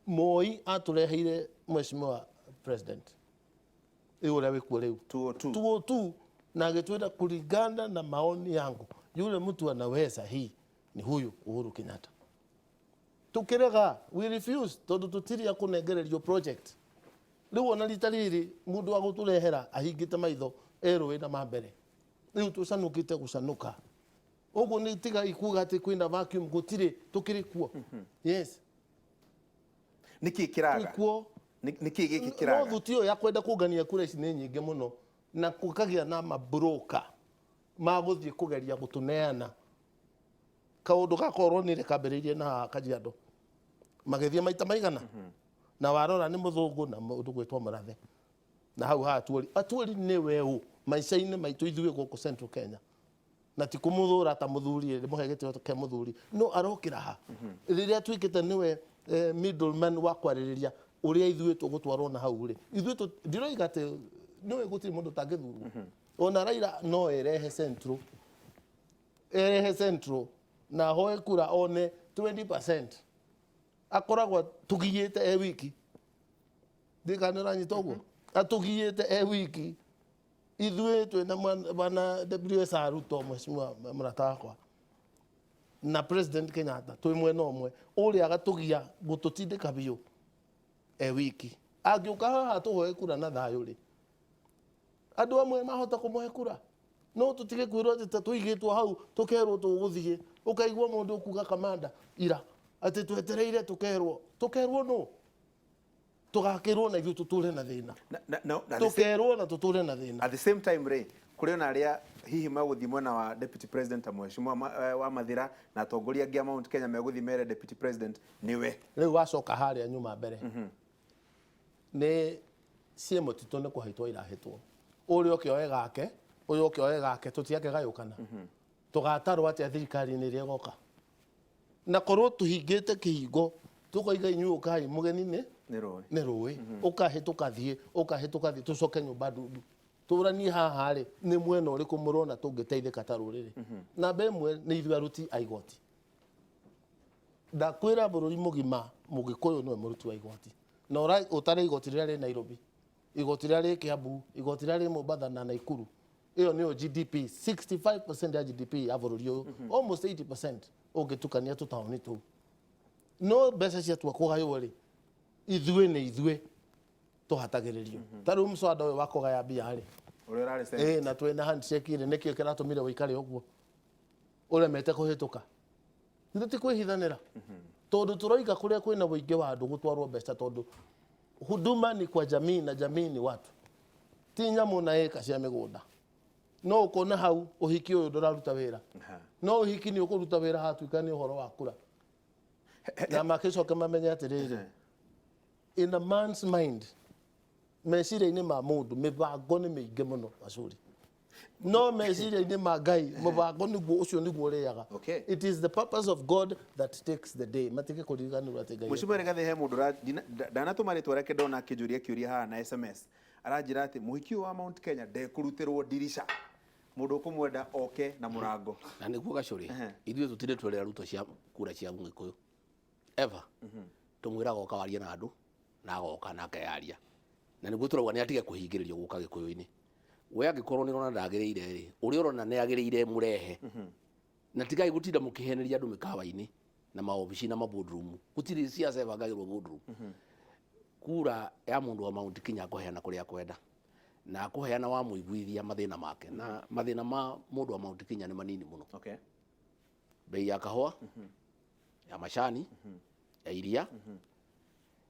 Moi atũreheire mheshimiwa president rĩu ũrĩa wĩkuo rĩu 202. 202, na agĩtwĩra kulingana na maoni yangu yule mtu anaweza hii ni huyu Uhuru Kenyatta. Tukirega, we refuse, tondu tutiria kunengererio project. Riu ona rita riri mundu wa guturehera ahingite maitho erwo wina ma mbere, riu tucanukite gucanuka uguo ni tiga ikuga ati kwina vacuum, gutiri, tukiri kuo. Yes. Nĩkĩ kĩraga? Kuo. Nĩkĩ gĩkĩ no kĩraga? Thuti ĩyo ya kwenda kũngania kura ici nĩ nyingĩ mũno, na gũkagĩa na mabroka ma gũthiĩ kũgeria gũtũneana. Kaũndũ gakorwo nĩ kambĩrĩirie na Kajiado, magĩthiĩ maita maigana, na warora nĩ mũthũngũ na mũndũ gwĩtwo Mũrathe, na hau ha Atuori. Atuori nĩ weũ maica-inĩ maitũ ithuĩ gũkũ Central Kenya, na ti kũmũthũra ta mũthuri, mũhe gĩtĩo kĩa mũthuri, no arokĩra ha rĩrĩa atuĩkĩte nĩwe middleman wa kwarĩrĩria ũrĩa ithuĩ tũgũtwarwo na hau rĩ. Ithuĩ ndiroiga atĩ nĩwe, gũtirĩ mũndũ ũtangĩthurwo. Ona Raila no erehe Central, erehe Central na ahoe kura one 20%, akoragwo tũgiĩte e wiki. Ndikana nĩ ũranyita ũguo, atũgiĩte e wiki. Ithuĩ twĩna bwana WSR Ruto, mheshimiwa mũrata wakwa, na President Kenyatta twĩ mwena ũmwe, ũrĩa agatũgia gũtũtindĩka biũ e wiki. Angĩũka haha tũhoe kura na thayũ rĩ, andũ amwe mahota kũmũhe kura, no tũtige kwĩrwo atĩ ta tũigĩtwo hau tũkerwo tũgũthiĩ. Ũkaigua mũndũ ũkuga kamanda ira atĩ twetereire tũkerwo, tũkerwo no tũgakĩrwo na ithuĩ tũtũre na thĩna. Na Tũkerwo na tũtũre na thĩna. At the same time rĩ, kũrĩ ona arĩa hihi megũthiĩ mwena wa deputy president, ta mheshimiwa wa Mathira na atongoria angĩ a Mount Kenya, megũthiĩ mere deputy president nĩwe. Rĩu wacoka harĩa nyuma mbere nĩ ciĩ mũtitũ, nĩ kũhĩtwo irahĩtwo, ũrĩa ũkĩoe gake, ũyũ ũkĩoe gake, tũtiakĩgayũkana. Tũgatarwo atĩa thirikari-inĩ ĩrĩa ĩgoka na korwo tũhingĩte kĩhingo tũkoiga inyuĩ ũkai, mũgeni nĩ nĩ rũĩ. Nĩ rũĩ, ũkahĩtũka thiĩ, ũkahĩtũka thiĩ, tũcoke nyũmba ndundu tũranie haha rĩ, nĩ mwena ũrĩkũ mũrona tũngĩteithĩka ta rũrĩrĩ? Namba ĩmwe nĩ ithuĩ aruti a igoti. Ndakwĩra bũrũri mũgima Mũgĩkũyũ nĩwe mũruti wa igoti, na ũtarĩ igoti rĩrĩa rĩ Nairobi, igoti rĩrĩa rĩ Kiambu, igoti rĩrĩa rĩ Mombatha na Naikuru, ĩyo nĩyo GDP, 65% ya GDP ya bũrũri ũyũ, almost 80% ũngĩtukania tũtaũni tũu. No mbeca ciatua kũgaywo rĩ, ithuĩ nĩ ithuĩ tũhatagĩrĩrio. Ta rĩu mũswada ũyũ wa kũgaya mbia rĩ, ũrĩa ũrarĩ Senate. Ĩ na twĩna handshake rĩ, nĩkĩo kĩratũmire ũikare ũguo ũremete kũhĩtũka? Ithuĩ ti kwĩhithanĩra, tondũ tũroiga kũrĩa kwĩna ũingĩ wa andũ gũtwarwo mbeca, tondũ huduma ni kwa jamii na jamii ni watu, ti nyamũ na ĩka cia mĩgũnda. No ũkona hau ũhiki ũyũ ndũraruta wĩra. No ũhiki nĩ ũkũruta wĩra hatuĩka nĩ ũhoro wa kura, na makĩcoke mamenye atĩrĩrĩ, in a man's mind, meciria-inĩ ma mũndũ mĩbango nĩ mĩingĩ mũno, Gacũri. No meciria-inĩ ma Ngai mũbango nĩguo ũcio nĩguo ũrĩaga. It is the purpose of God that takes the day. Matige kũriganĩrwo atĩ Ngai. Mheshimiwa Rigathi, he mũndũ ndanatũma rĩtwa rĩake ndona akĩnjũria kĩũria haha na SMS. Aranjĩra atĩ mũhiki ũyũ wa Mount Kenya ndekũrutĩrwo ndirica. Mũndũ ũkũmwenda oke na mũrango. Na nĩguo Gacũrĩ, ithuĩ tũtirĩ twerera Ruto cia kura cia Mũgĩkũyũ. Ever. Tũmwĩraga oka warie na andũ, na agoka na akeyaria. Na nĩguo tũrauga nĩ atige kũhingĩrĩrio gũka Gĩkũyũ-inĩ. We angĩkorwo nĩ ũrona ndagĩrĩire rĩ, ũrĩa ũrona nĩ agĩrĩire mũrehe. Na tigai gũtinda mũkĩheneria andũ mĩkawa-inĩ na maobici na maboardroom. Gũtirĩ siasa ĩbangagĩrwo boardroom. Kura ya mũndũ wa Mount Kenya akũheana kũrĩa akwenda. Na akũheana wamũiguithia mathĩna make. Na mathĩna ma mũndũ wa Mount Kenya nĩ manini mũno. Bei ya kahũa, ya macani, ya iria,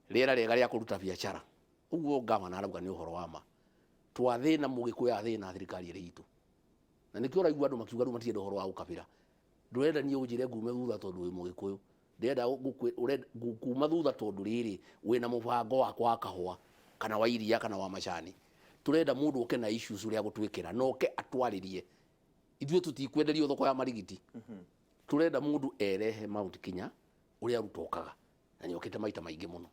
rĩera rĩega rĩa kũruta biacara. Ũguo gavana arauga nĩ ũhoro wa ma. Twathĩna Mũgĩkũyũ athĩna thirikari ĩrĩ itũ. Na nĩkĩo ũraigua andũ makiuga rĩu matirenda ũhoro wa ũkabira. Ndũrenda niĩ ũnjĩre ngume thutha tondũ wĩ Mũgĩkũyũ. Ndĩrenda kuma thutha tondũ rĩrĩ wĩna mũbango wakwa wa kahũa kana wa iria kana wa macani. Tũrenda mũndũ oke na issues ũrĩa agũtwĩkĩra na oke atwarĩrie. Ithuĩ tũtikwenderio thoko ya marigiti. Tũrenda mũndũ erehe Mount Kenya ũrĩa Ruto okaga. Na nĩ okĩte maita maingĩ mũno.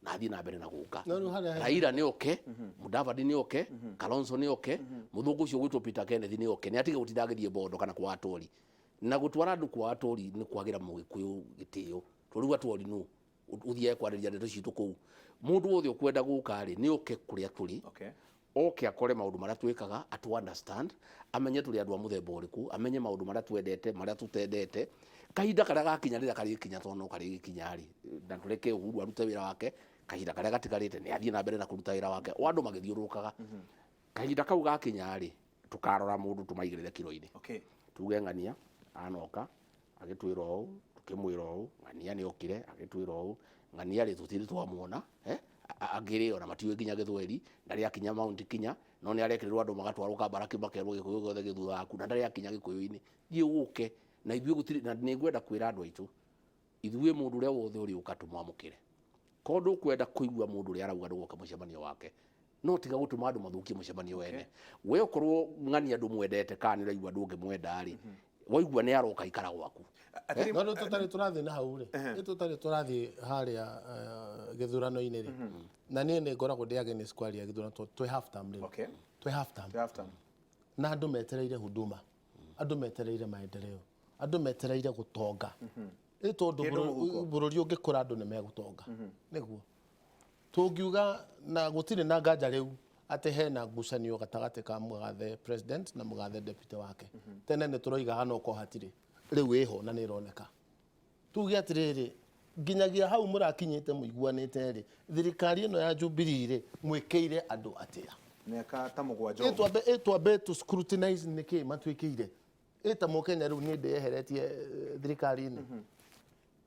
Na athiĩ na mbere na gũka. No rĩu harĩa he- Raila nĩ oke, Mudavadi nĩ oke, Kalonzo nĩ oke, mũthũngũ ũcio ũgwĩtwo Peter Kenneth nĩ oke. Nĩ atige gũtinda agĩthiĩ Bondo kana kwa Atwoli. Na gũtwara andũ kwa Atwoli nĩ kwagĩra Mũgĩkũyũ gĩtĩo. Tondũ rĩu Atwoli nũ? Ũthiage kwarĩria ndeto citũ kũu. Mũndũ wothe ũkwenda gũka rĩ, nĩ oke kũrĩa tũrĩ. Oke akore maũndũ marĩa twĩkaga, atũ understand, amenye tũrĩ andũ a mũthemba ũrĩkũ, amenye maũndũ marĩa twendete, marĩa tũtendete. Kahinda karĩa gakinya rĩrĩa karĩkinya, tondũ no karĩgĩkinya rĩ, na tũreke Uhuru arute wĩra wake, kahinda karĩa gatigarĩte nĩ athiĩ na mbere na kũruta wĩra wake, o andũ magĩthiũrũrũkaga. Kahinda kau gakinya rĩ, tũkarora mũndũ tũmaigĩrĩre kiro-inĩ. Tuge ng'ania anoka, agĩtwĩra ũũ, tũkĩmwĩra ũũ, ng'ania nĩ okire, agĩtwĩra ũũ, ng'ania rĩ tũtirĩ twamuona, angĩ rĩ ona matiũĩ nginya gĩthweri, ndarĩ akinya Mount Kenya, no nĩ arekĩrĩrwo andũ magatwarwo Kabaraki makerwo Gĩkũyũ gĩothe gĩ thutha waku, na ndarĩ akinya Gĩkũyũ-inĩ. Thiĩ ũke, na ithuĩ gũtirĩ, na nĩ ngwenda kwĩra andũ aitũ, ithuĩ mũndũ ũrĩa wothe ũrĩũka tũmwamũkĩre. Korwo ndũkwenda kũigua mũndũ ũrĩa arauga ndũgoke mũcemanio wake, no tiga gũtũma andũ mathũkie mũcemanio wene. We okorwo ng'ania ndũmwendete kana nĩ ũraigua ndũngĩmwenda rĩ, waigua nĩ aroka ikara gwaku. No rĩu tũtarĩ tũrathiĩ na hau rĩ, rĩu tũtarĩ tũrathiĩ harĩa gĩthurano-inĩ rĩ, na niĩ nĩ ngoragwo ndĩ against kwaria gĩthurano tondũ twĩ half term rĩu. Twĩ half term. Twĩ half term. Na andũ metereire huduma, andũ metereire maendeleo, andũ metereire gũtonga. Ĩ tondũ Kĩndũ mũhuko. bũrũri ũngĩkũra andũ nĩ megũtonga. Nĩguo. Tũngiuga na gũtirĩ na nganja rĩu atĩ hena ngucanio gatagatĩ ka mũgathe president na mũgathe deputy wake. Tene nĩ tũroigaga no ko hatirĩ. Rĩu ĩho na nĩ ĩroneka. Tuge atĩrĩrĩ, nginyagia hau mũrakinyĩte mũiguanĩte rĩ, thirikari ĩno ya Jubilee rĩ, mwĩkĩire andũ atĩa? Mĩaka ta mũgwanja ũguo. Ĩtwambe tũ scrutinize nĩkĩ matwĩkĩire. Ĩta mũkenya rĩu niĩ ndĩyeheretie thirikari-inĩ.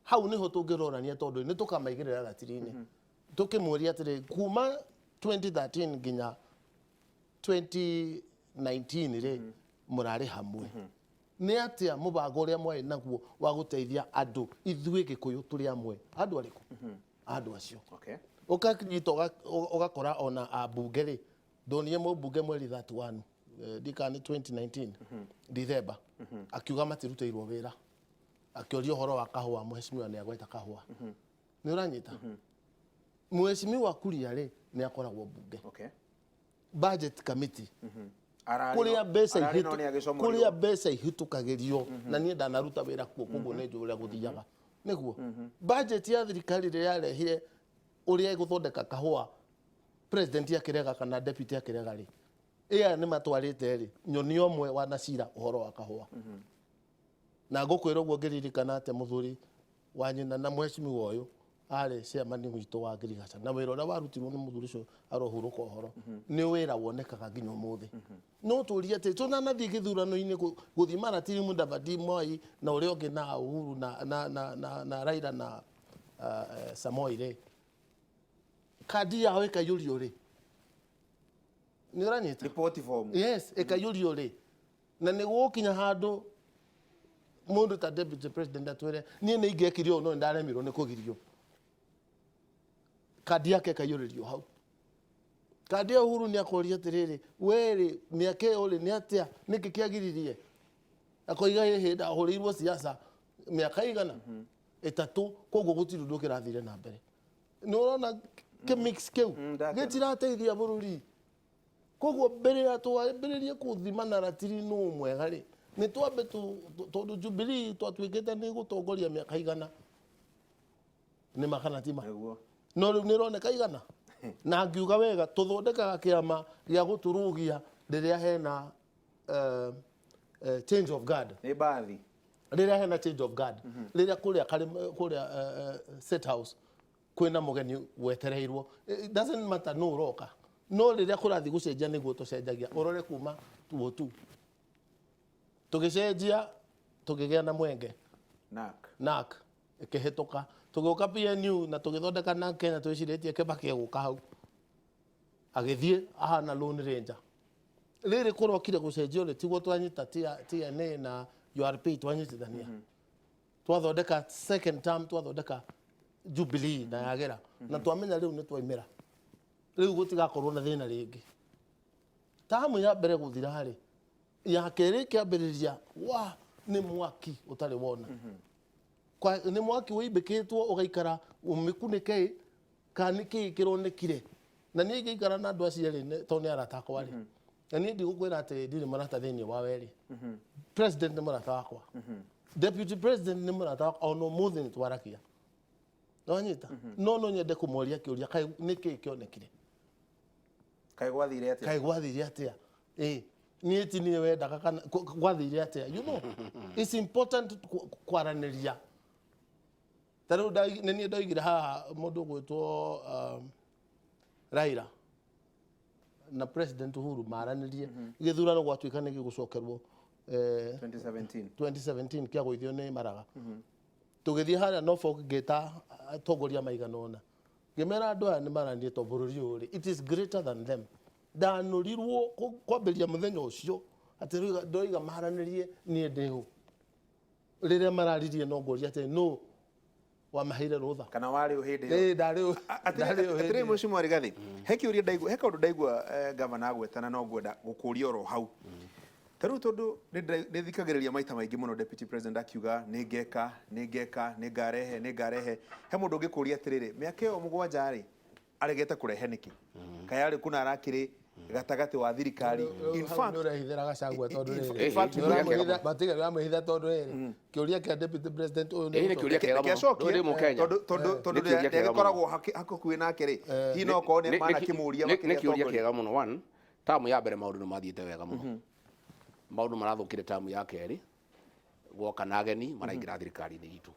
Hau nĩho tũngĩrorania tondũ nĩ tũkamaigĩrĩra ratiri-inĩ. Tũkĩmũria atĩrĩ, kuma 2013 nginya 2019 rĩ, mũrarĩ hamwe. Nĩ atĩa mũbango ũrĩa mwarĩ naguo wa gũteithia andũ ithuĩ Gĩkũyũ tũrĩ amwe? Andũ arĩkũ? Andũ acio. Ũkanyita ũgakora ona ambunge rĩ, ndonire mũmbunge mweri 31, ndikana nĩ 2019, December, akiuga matirutĩirwo wĩra. Akĩoria ũhoro wa kahũa, mheshimiwa nĩ agweta kahũa. Nĩ ũranyita? Mheshimiwa Kuria rĩ, nĩ akoragwo mbunge. Budget committee. Kũrĩa mbeca Ararĩ no nĩ agĩcomorirwo. kũrĩa mbeca ihĩtũkagĩrio, na niĩ ndanaruta wĩra kuo, koguo nĩ njũĩ ũrĩa gũthiaga. Nĩguo. Budget ya thirikari rĩrĩa yarehire ũrĩa ĩgũthondeka kahũa, president akĩrega kana deputy akĩrega rĩ, aya nĩ matwarĩte rĩ, nyoni ũmwe wanacira ũhoro wa kahũa. Na ngũkwĩra ũguo ngĩririkana atĩ mũthuri wa nyina na mheshimiwa ũyũ arĩ chairman witũ wa Ngirigaca, na wĩra ũrĩa warutirwo nĩ mũthuri ũcio arohurũka ũhoro, nĩ wĩra wonekaga nginya ũmũthĩ. No tũrie atĩ tũnanathiĩ gĩthurano-inĩ gũthiĩ maratiri Mudavadi, Moi na ũrĩa ũngĩ na Uhuru na Raila na Samoei rĩ, kandi yao ĩkaiyũrio rĩ? Nĩ ũranyita? Report form. Yes, ĩkaiyũrio rĩ? Na nĩ gũgũkinya handũ mũndũ ta deputy president atwĩre niĩ nĩ ingĩekire ũũ no nĩ ndaremirwo nĩ kũgirio. Kandi yake ĩkaiyũrĩrio hau. Kandi ĩyo Uhuru nĩ akoria atĩrĩrĩ, werĩ mĩaka ĩyo rĩ, nĩ atĩa, nĩkĩ kĩagiririe? Akoiga ĩhĩ, ndahũrĩirwo siasa mĩaka igana 3, koguo gũtirĩ ũndũ kĩrathire na mbere. Nĩ ũrona kĩmix kĩu Ndakĩona. Gĩtirateithia bũrũri. Koguo mbere ya twambĩrĩrie kũthima na ratiri nũ mwega rĩ, nĩ twambe tondũ Jubilee twatuĩkĩte nĩ gũtongoria mĩaka 100 nĩ makana ti ma. Nĩguo. No rĩu nĩ ĩroneka 100. Na ngiuga wega tũthondekaga kĩama gĩa gũtũrũgia rĩrĩa hena change of guard. Nĩ mbathi. Rĩrĩa hena change of guard. Rĩrĩa kũrĩa kũrĩa State House kwĩna mũgeni wetereirwo. It doesn't matter nũ ũroka. No rĩrĩa kũrathiĩ gũcenjia nĩguo tũcenjagia. Ũrore kuma tuo tu. Tũgĩcenjia tũkĩgĩa na mwenge. NAC. NAC ĩkĩhĩtũka. Tũgĩũka PNU na tũgĩthondeka NAC Kenya twĩcirĩtie Kibaki egũka hau. Agĩthiĩ ahana Lone Ranger. Rĩrĩ kũrokire gũcenjio rĩ, tiguo twanyita TNA na URP twanyitithania. Twathondeka second term, twathondeka Jubilee na yagĩra. Na twamenya rĩu nĩ twaimĩra. Rĩu gũtigakorwo na thĩna rĩngĩ. Tamu ya mbere gũthira rĩ, ya kerĩ ĩkĩambĩrĩria, wa nĩ mwaki ũtarĩ wona. Kwa nĩ mwaki wĩimbĩkĩtwo ũgaikara ũmĩkunĩke kana nĩ kĩĩ kĩronekire. Na niĩ ingĩikara na andũ acio erĩ tondũ nĩ arata akwa rĩ. Na niĩ ndigũkwĩra atĩ ndirĩ mũrata thĩinĩ wa werĩ. President nĩ mũrata wakwa. Deputy president nĩ mũrata wakwa, ona ũmũthĩ nĩ twaragia. Nĩwanyita? No no nyende kũmoria kĩũria, kaĩ nĩ kĩĩ kĩonekire? Kaĩ gwathire atĩa? Kaĩ gwathire atĩa? Niĩ ti niĩ wendaga kana gwathire atĩa? You know, it's important kwaranĩria. Ta rĩu nĩ niĩ ndoigire haha mũndũ ũgwĩtwo Raila na President Uhuru maranĩrie gĩthurano gwatuĩka nĩ gĩgũcokerwo 2017. 2017 kĩagũithio nĩ Maraga. Tũgĩthiĩ harĩa Norfolk ngĩta atongoria maigana ũna. Ngĩmera andũ aya nĩ maranie to bũrũri ũyũ rĩ, it is greater than them. Ndanũrirwo kwambĩrĩria mũthenya ũcio atĩ ndoiga maranĩrie niĩ ndĩ hũ. Rĩrĩa mararirie no ngũria atĩ nũ wamaheire rũtha. Kana warĩ ũ hĩndĩ ĩyo? Ĩĩ, ndarĩ ũ. Ndarĩ ũ hĩndĩ Atĩrĩrĩ ĩyo. Mheshimiwa Rigathi, he kĩũria ndaigua, he kaũndũ ndaigua gavana agwetana no ngwenda gũkũria oro hau. Ta rĩu tondũ nĩ thikagĩrĩria maita maingĩ mũno Deputy President akiuga nĩ ngeka, nĩ ngeka, nĩ ngarehe, nĩ ngarehe. He mũndũ ũngĩkũria atĩrĩrĩ, mĩaka ĩyo 7 rĩ, aregete kũrehe nĩkĩ? Kaĩ arĩ kũna arakĩrĩ gatagatĩ wa thirikari. In Hau fact, nĩ ũrehithĩra Gachagua tondũ rĩrĩ. in fact, Nĩ ũramwĩhitha, matiga nĩ ũramwĩhitha tondũ rĩrĩ. Kĩũria kĩa Deputy President ũyũ nĩ Ĩĩ, nĩ kĩũria kĩega mũno. Kĩacokie, Rĩu ndĩ Mũkenya. tondũ Nĩ kĩũria kĩega mũno. ndĩgĩkoragwo hakuhĩ nake rĩ, hihi no okorwo nĩ manakĩmũria Nĩ makĩria kĩũria atongoria. kĩega mũno. One, tamu ya mbere maũndũ nĩ mathiĩte wega mũno. Maũndũ marathũkire tamu ya kerĩ, gwoka na ageni maraingĩra thirikari-inĩ itũ.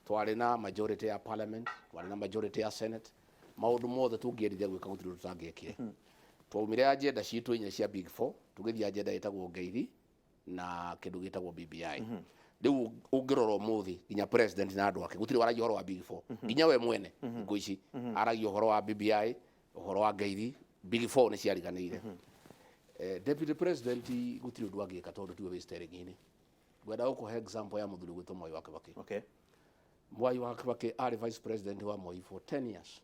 Twarĩ na majority ya parliament, twarĩ na majority ya senate, maũndũ mothe tũngĩendire gwĩka gũtirĩ ũndũ tũtangĩekire. Twaumire agenda citũ inya cia Big Four, tũgĩthiĩ agenda ĩtagwo Ngeithi na kĩndũ gĩtagwo BBI. Rĩu ũngĩrora ũmũthĩ nginya president na andũ ake gũtirĩ waragia ũhoro wa Big Four. Nginya we mwene thikũ ici aragia ũhoro wa BBI, ũhoro wa Ngeithi, Big Four nĩ ciariganĩire. Deputy President gũtirĩ ũndũ angĩka tondũ tiwe wĩ steering-inĩ. Ngwenda gũkũhe example ya mũthuri ũgwĩtwo Mwai wa Kibaki. Mwai wa Kibaki arĩ vice president wa Moi for 10 years.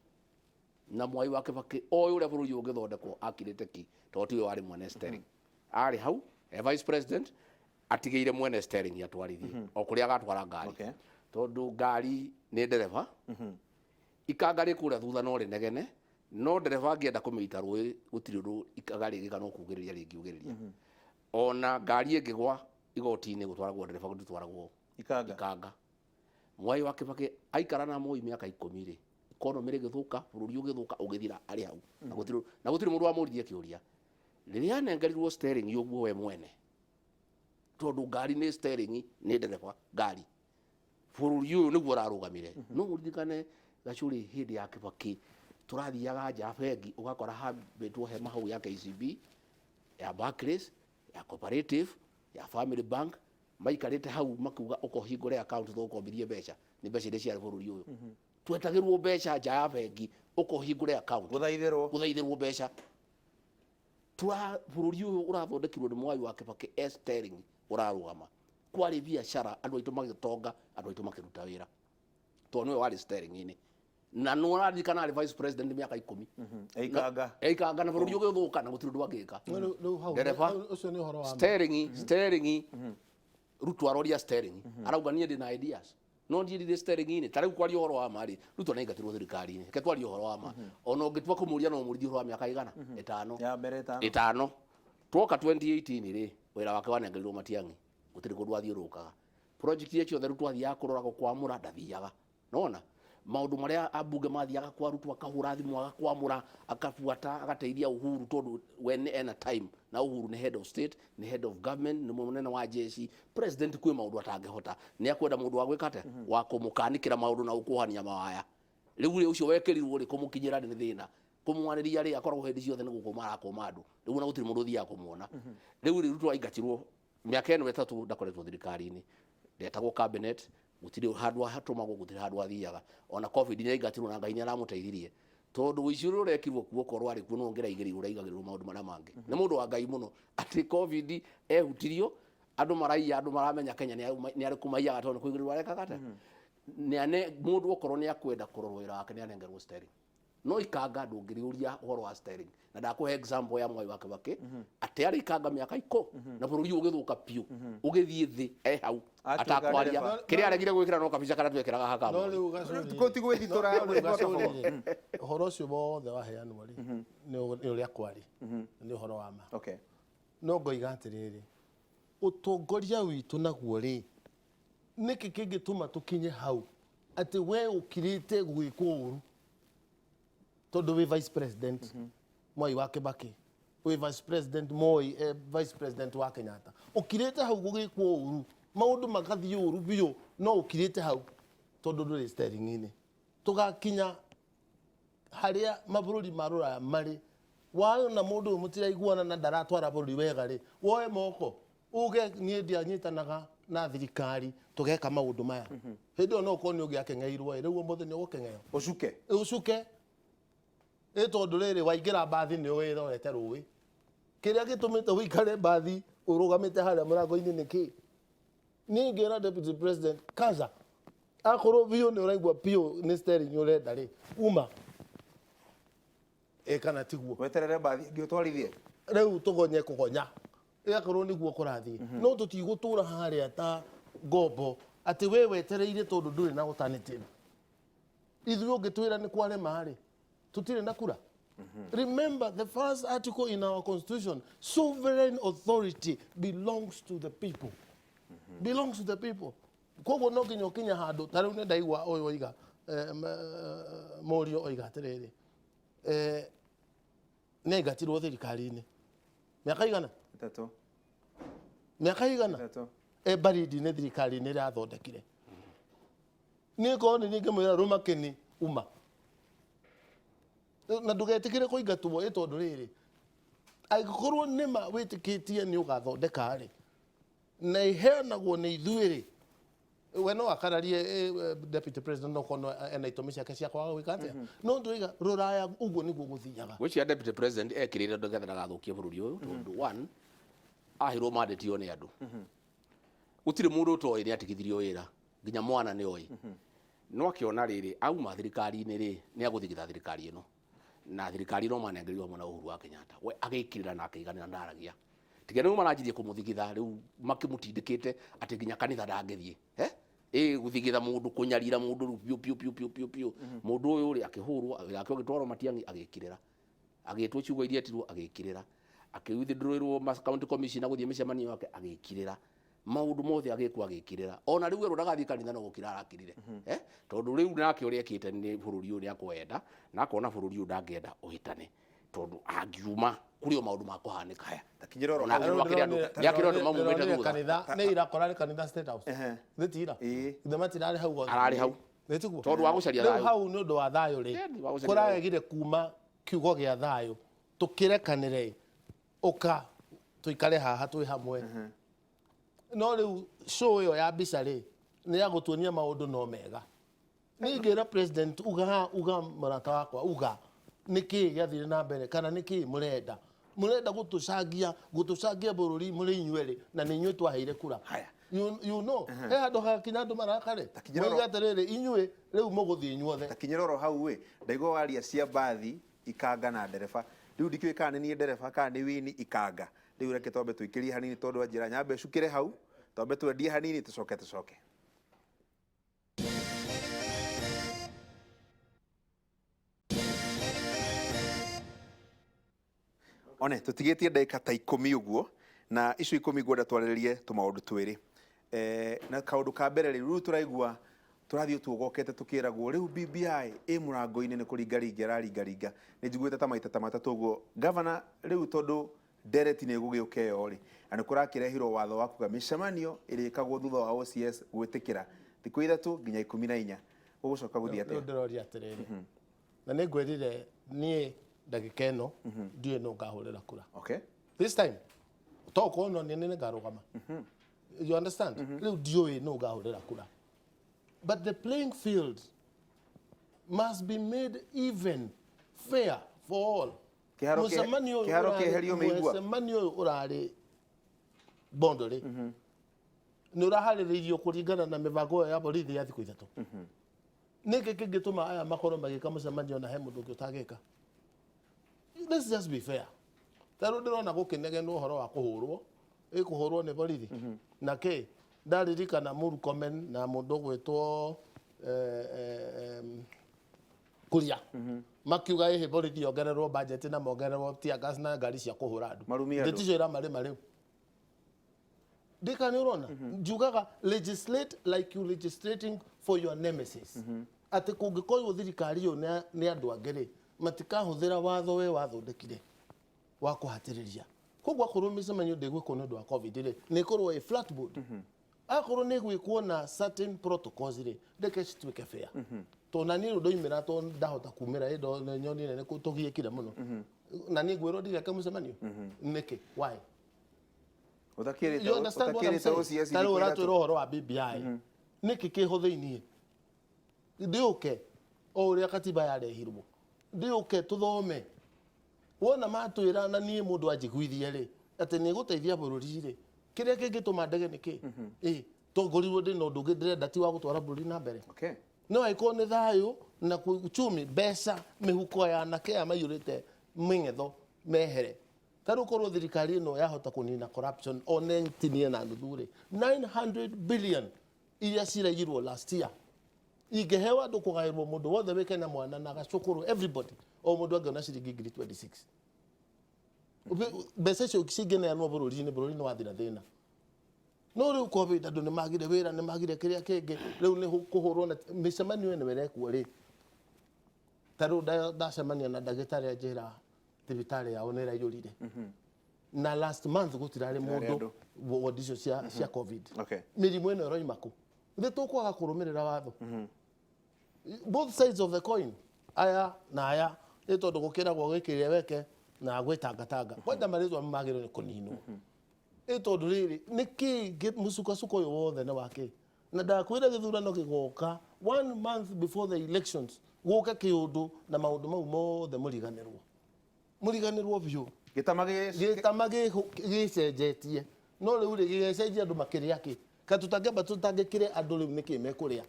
Na Mwai wa Kibaki oĩ ũrĩa bũrũri ũngĩthondekwo akirĩte ki tondũ tiwe warĩ mwene steering. Arĩ hau e vice president atigĩire mwene steering atwarithie o kũrĩa agatwara ngari. Tondũ ngari nĩ ndereba. Ikanga rĩ kũrĩa thutha no rĩnegene, no ndereba angĩenda kũmĩita rũĩ gũtirĩ ũndũ ikanga rĩngĩka no kugĩrĩria rĩngiugĩrĩria. Ona ngari ĩngĩgwa igoti-inĩ gũtwaragwo ndereba gũtwaragwo Ikanga. Ikanga. Mwai wa Kibaki aikara na Moi mĩaka 10 rĩ, economy rĩgĩthũka, bũrũri ũgĩthũka, ũgĩthira arĩ hau. Na gũtirĩ mũndũ wamũririe kĩũria. Rĩrĩa anengerirwo steering ũguo we mwene, tondũ ngari nĩ steering, nĩ ndereba ngari. Bũrũri ũyũ nĩguo ũrarũgamire. No ũririkane Gachuri hĩndĩ ya Kibaki tũrathiaga nja bengi ũgakora hambĩtwo hema hau ya KCB, ya Barclays, ya Cooperative, ya Family Bank, maikarĩte hau makiuga ũkohingũre account tũgũkombithie mbeca, nĩ mbeca iria ciarĩ bũrũri ũyũ. Twetagĩrwo mbeca nja ya bengi ũkohingũre account. Gũthaithĩrwo. Gũthaithĩrwo mbeca. Tura bũrũri ũyũ ũrathondekirwo nĩ Mwai wa Kibaki e steering ũrarũgama. Kwarĩ biacara andũ aitũ magĩtonga, andũ aitũ makĩruta wĩra. Tondũ nĩwe warĩ steering-inĩ. Na nĩ ũraririkana arĩ vice president mĩaka 10. Eikanga. Eikanga na bũrũri ũgĩthũka na gũtirĩ ũndũ angĩka. Rĩu hau Ndereba. Ũcio nĩ ũhoro wa ma. Steering Ruto aroria steering, arauga niĩ ndĩ na ideas no ndiĩ ndirĩ steering-inĩ. Ta rĩu kwaria ũhoro wa ma rĩ, Ruto nĩ aingatirwo thirikari-inĩ. Reke twarie ũhoro wa ma, ona ũngĩtua kũmũria no ũmũrithie ũhoro wa mĩaka igana 5. Ya mbere 5. 5. Twoka 2018 rĩ, wĩra wake wanengerirwo Matiang'i, gũtirĩ kũndũ athiũrũrũkaga. Project iria ciothe Ruto athiaga kũrora gũkwamũra, ndathiaga. Nona maũndũ marĩa ambunge mathiaga kwa Ruto, akahũra thimũ agakwamũra, akabuata, agateithia Uhuru, tondũ we nĩ ena time na Uhuru nĩ head of state, nĩ head of government, nĩ mũnene wa jeshi. President kwĩ maũndũ atangĩhota, nĩ akwenda mũndũ wa gwĩka atĩa, wa kũmũkanikĩra maũndũ na gũkuohania mawaya. Rĩu rĩ, ũcio wekĩrirwo rĩ, kũmũkinyĩra nĩ thĩna, kũmwarĩria rĩ, akoragwo hĩndĩ ciothe nĩ gũkũma arakũma andũ. Rĩu ona gũtirĩ mũndũ ũthiaga kũmuona. Rĩu rĩ, Ruto aingatirwo, mĩaka ĩno 3 ndakoretwo thirikari-inĩ, ndetagwo cabinet, gũtirĩ handũ hatũmagwo, gũtirĩ handũ athiaga. Ona COVID nĩ aingatirwo na Ngai nĩ aramũteithirie, tondũ ũici ũrĩa ũrekirwo kuo, okorwo arĩ kuo no ũngĩraigĩrĩirwo ũraigagĩrĩrwo maũndũ marĩa mangĩ. Nĩ mũndũ wa Ngai mũno atĩ COVID ehutirio, andũ maraiya, andũ maramenya Kenya nĩ arĩkũ maiyaga, tondũ nĩ kũigĩrĩrwo arekaga atĩa. Nĩ ane mũndũ okorwo nĩ akwenda kũrorwo wĩra wake, nĩ anengerwo steering. No ikanga ndũngĩrĩũria ũhoro wa steering, na ndakũhe example ya Mwai wa Kibaki, atĩ arĩ ikanga mĩaka 10 na bũrũri ũgĩthũka biũ, ũgĩthiĩ thĩ, e hau Atuĩka atakwaria. ndereba. Kĩrĩa aregire gwĩkĩra no kabica karĩa twekĩraga haka No Moi. rĩu Gacũri, Kũ ti gwĩthitũra. No rĩu Gacũri rĩ, ũhoro ũcio wothe waheanwo rĩ, nĩ ũrĩa kwarĩ, nĩ ũhoro wa ma. No ngoiga atĩrĩrĩ, ũtongoria witũ naguo rĩ, nĩkĩ kĩngĩtũma tũkinye hau atĩ we ũkirĩte gwĩkwo ũru tondũ wĩ vice president Mwai wa Kibaki, wĩ vice president Moi, vice president wa Kenyatta, ũkirĩte hau gũgĩkwo ũru, maũndũ magathiĩ ũru biũ, no ũkirĩte hau tondũ ndũrĩ steering-inĩ? Tũgakinya harĩa mabũrũri ma rũraya marĩ, wona mũndũ ũyũ mũtiraiguana na ndaratwara bũrũri wega rĩ, woe moko uge niĩ ndianyitanaga na thirikari, tũgeka maũndũ maya. Hĩndĩ ĩyo no ũkorwo nĩ ũngĩakeng'eirwo ĩ, rĩu ũmũthĩ nĩ ũgũkeng'eo. Ũcuke. Ũcuke ĩ, tondũ rĩrĩ waingĩra mbathi nĩ wĩrorete rũĩ. Kĩrĩa gĩtũmĩte ũikare mbathi ũrũgamĩte harĩa mũrango-inĩ nĩ kĩ? Niĩ ngĩra deputy president kaza, akorwo biũ nĩ ũraigua biũ nĩ steering ũrenda rĩ, uma ĩ, kana tiguo? Weterere mbathi ĩngĩ ũtwarithie. Rĩu tũgonye kũgonya ĩgakorwo nĩguo kũrathiĩ, no tũtigũtũra harĩa ta ngombo atĩ we wetereire tondũ ndũrĩ na alternative. Ithuĩ ũngĩtwĩra nĩ kwarema rĩ, tũtirĩ na kura. Remember the first article in our constitution: sovereign authority belongs to the people, belongs to the people. Koguo no nginya ũkinye handũ ta rĩu nĩ ndaigua ũyũ oiga, mũriũ oiga atĩrĩrĩ, nĩ aingatirwo thirikari-inĩ mĩaka igana? 3. Mĩaka igana? 3. E baridi-inĩ thirikari-inĩ ĩrĩa athondekire. Niĩ korwo nĩ niĩ ngĩmwĩra rũma kĩni uma na ndũgetĩkĩre kũingatwo ĩ, tondũ rĩrĩ, angĩkorwo nĩma wĩtĩkĩtie nĩ ũgathondeka rĩ, na iheanagwo nĩ ithuĩ rĩ, we no akararie deputy president, no korwo ena itũmi ciake cia kwaga gwĩka atĩa, no ndũiga rũraya ũguo nĩguo gũthiaga. Gwĩciria deputy president ekĩrĩire nĩgetha ndagathũkie bũrũri ũyũ, tondũ one, aheirwo mandate ĩyo nĩ andũ. Gũtirĩ mũndũ ũtoĩ nĩ atigithirio wĩra, nginya mwana nĩ oĩ. No akĩona rĩrĩ, auma thirikari-inĩ rĩ, nĩ agũthigitha thirikari ĩno, na thirikari ĩno manengerirwo hamwe na Uhuru wa Kenyatta. We agĩkirĩra na akĩiganĩra, ndaragia tiga rĩu maranjirie kũmũthigitha, rĩu makĩmũtindĩkĩte atĩ nginya kanitha ndangĩthiĩ, eh ĩ gũthigitha mũndũ, kũnyarira mũndũ rĩu biũ biũ biũ biũ biũ biũ. Mũndũ ũyũ rĩ, akĩhũrwo wĩra wake ũgĩtwarwo Matiang'i, agĩkirĩra, agĩtwo ciugo iria etirwo, agĩkirĩra, akĩwithdraw county commissioner gũthiĩ mĩcemanio yake, agĩkirĩra maũndũ mothe agĩkwo, agĩkirĩra. Ona rĩu erwo ndagathiĩ kanitha, no gũkira arakirire, eh tondũ rĩu nake ũrĩa ekĩte nĩ bũrũri ũyũ nĩ akwenda, na akona bũrũri ũyũ ndangĩenda ũhĩtane, tondũ angiuma kũrĩ o maũndũ makũhanĩka. Haya, takinyĩra oro Ona hau. nĩ akĩrwo andũ mamumĩte Ndĩronire thutha. Kanitha nĩ ira korarĩ kanitha State House. Nĩ ti ira? Ĩĩ. Ithe matirarĩ hau othe? Ararĩ hau. Nĩ tiguo? Tondũ wa gũcaria Rĩu thayũ. hau nĩ ũndũ wa thayũ rĩ, Ĩni, wa gũcaria. kũraregire kuma kiugo gĩa thayũ, tũkĩrekanĩre, ũka tũikare haha twĩ hamwe. No rĩu show ĩyo ya mbica rĩ, nĩ ya gũtuonia maũndũ no mega. Niĩ ngĩra president, uga, uga mũrata wakwa, uga nĩ kĩĩ gĩathire na mbere, kana nĩ kĩĩ mũrenda gũtũcangia bũrũri mũrĩ inyuerĩ, na nĩ inyuĩ twaheire kura. Haya. He handũ hagakinya andũ marakare. Takinyĩra Moiga atĩrĩrĩ, inyuĩ rĩu mũgũthiĩ inyuothe. Takinyĩra oro hau ĩ, ndaigua waria cia mbathi ikanga na ndereba. Rĩu ndikĩũĩ kana nĩ niĩ ndereba kana nĩ wini ikanga. Rĩu reke twambe tũikĩrie hanini tondũ anjĩra nyambe cukĩre hau, twambe twendie hanini tũcoke tũcoke. One tũtigĩtie ndagĩka ta ikũmi ũguo, na icio ikũmi ngwenda twarĩrĩrie tũmaũndũ twĩrĩ. Na kaũndũ ka mbere rĩ, rĩu tũraigua tũrathiĩ tuogokete tũkĩragwo rĩu BBI ĩ mũrango-inĩ nĩ kũringaringa ĩraringaringa. Nĩ njiguĩte ta maita ta matatũ ũguo. Gavana, rĩu tondũ ndereti nĩ ĩgũgĩũka ĩyo rĩ, na nĩ kũrakĩrehirwo watho wa kuga mĩcemanio ĩrĩkagwo thutha wa OCS gwĩtĩkĩra thikũ 3 nginya 14, gũgũcoka gũthiĩ Rĩu atĩa? ndĩroria atĩrĩrĩ, na nĩ ngwĩrire niĩ ndagĩka ĩno ndiũĩ nũ ngahũrĩra kura. Okay. This time to korwo no nĩ ngarũgama. You understand? Rĩu ndiũĩ nũ ngahũrĩra kura. But the playing field must be made even, fair for all. Kĩharo Mũcemanio ũyũ kĩharo ũrarĩ- kĩeherio mĩigua. Mũcemanio ũyũ ũrarĩ Bondo rĩ, nĩ ũraharĩrĩirio kũringana na mĩbango ĩyo ya borithi ya thikũ 3. Nĩkĩ kĩngĩtũma aya makorwo magĩka mũcemanio na he mũndũ ũngĩ ũtangĩka? Let's just be fair. Ta rĩu ndĩrona gũkĩnegenwo ũhoro wa kũhũrwo, ĩ kũhũrwo nĩ borithi. Na kĩ, ndaririkana Murkomen na mũndũ ũgwĩtwo Kuria. Makiuga ĩhĩ borithi yongererwo budget na mongererwo tear gas na ngari cia kũhũra andũ. Marumie andũ. Ndĩti icio iramarĩma rĩu. Ndika nĩ ũrona? Njugaga legislate like you legislating for your nemesis. Atĩ kũngĩkorwo thirikari ĩyo nĩ andũ angĩ rĩ, matikahũthĩra watho we wathondekire wa kũhatĩrĩria. Koguo akorwo mĩcemanio ndĩgwĩkwo nĩ ũndũ wa COVID rĩ, nĩ ĩkorwo ĩ flat board. Akorwo nĩ gwĩkwo na certain protocols rĩ, reke cituĩke fair. Tondũ na niĩ rĩu ndoimĩra, tondũ ndahota kumĩra, ĩ nyonire nĩ tũgiĩkire mũno. Na niĩ ngwĩrwo ndigeke mũcemanio? Nĩkĩ? Why? Ũtakĩrĩte You understand what I'm ũtakĩrĩte saying? OCS Ta rĩu thikũ ũratwĩra 3. ũhoro wa BBI. Nĩkĩ kĩho thĩiniĩ? Ndĩũke o ũrĩa katiba yarehirwo. Ndĩũke tũthome. Wona matwĩra na niĩ mũndũ anjiguithie rĩ, atĩ nĩ gũteithia bũrũri rĩ, kĩrĩa kĩngĩtũma ndege nĩ kĩ? Ĩ, tongorirwo ndĩ na ũndũ ũngĩ ndĩrenda ti wa gũtwara bũrũri na mbere. Okay. No angĩkorwo nĩ thayũ na uchumi, mbeca, mĩhuko ya anake aya maiyũrĩte mĩng'etho mehere. Ta rĩu korwo thirikari ĩno yahota kũnina corruption one ĩtinie na nuthu rĩ, 900 billion iria ciraiyirwo last year ingĩheo andũ kũgaĩrwo mũndũ wothe wĩ Kenya mwana na gacũkũrũ, everybody, o mũndũ angĩona ciringi ngiri 26. Mbeca icio cingĩneanwo bũrũri-inĩ, bũrũri nĩ wathira thĩna. No rĩu COVID andũ nĩ magire wĩra, nĩ magire kĩrĩa kĩngĩ, rĩu nĩ kũhũrwo na mĩcemanio ĩno ĩrekwo rĩ. Ta rĩu ndacemania na ndagĩtarĩ anjĩra thibitarĩ yao nĩ ĩraiyũrire. Na last month gũtirarĩ Gũtirarĩ mũndũ andũ. wodi icio cia COVID. Okay. Mĩrimũ ĩno ĩroima kũ? Nĩ tũkwaga kũrũmĩrĩra watho. Both sides of the coin, aya na aya, nĩ tondũ gũkĩragwo gĩkĩrĩa weke na gwĩtangatanga. Kwenda marĩtwa magĩrĩirwo nĩ kũninwo. Ĩ tondũ rĩrĩ, nĩ kĩ mũcukacuko ũyũ wothe nĩ wa kĩ? Na ndakwĩra gĩthurano gĩgoka 1 month before the elections, gũke kĩũndũ na maũndũ mau mothe mũriganĩrwo. Mũriganĩrwo biũ. Gĩtama Gĩtama gĩcenjetie. No rĩu rĩ, gĩgĩcenjia andũ makĩrĩa kĩ? Ka tũtangĩamba tũtangĩkĩre andũ rĩu nĩkĩ mekũrĩa?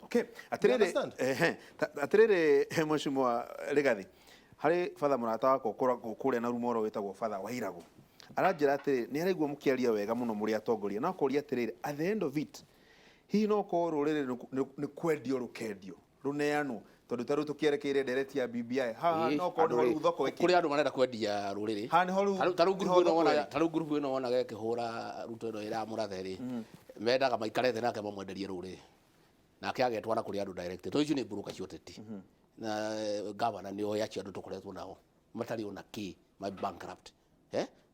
Okay. You Atĩrĩrĩ, understand? ehe, atĩrĩrĩ, Mheshimiwa Rigathi, harĩ batha mũrata wakwa ũkoragwo kũrĩa na Rumoro wĩtagwo Batha Wairagũ. Aranjĩra atĩrĩrĩ, nĩ araigua mũkĩaria wega mũno mũrĩ atongoria, no akoria atĩrĩrĩ, at the end of it, hihi no korwo rũrĩrĩ nĩ kwendio rũkendio, rũneanwo, tondũ ta rĩu tũkĩerekeire ndereti ya BBI, haha Ĩĩ, no korwo andũ nĩho rĩ, rĩu thoko ĩkĩ. kũrĩ andũ marenda kwendia rũrĩrĩ. Haha nĩho rĩu Ta rĩu nĩho ngurubu ĩno thoko wonaga, ĩrĩ. ta rĩu ngurubu ĩno wonaga ĩkĩhũra Ruto ĩno ĩramũrathe rĩ, mendaga maikare thĩ nake mamwenderie rũrĩrĩ. Nake agetwara kũrĩ andũ direct. Tondũ icio nĩ mburũka cia ũteti. Na gavana nĩ oĩ acio andũ tũkoretwo nao matarĩ ona kĩ, ma bankrupt.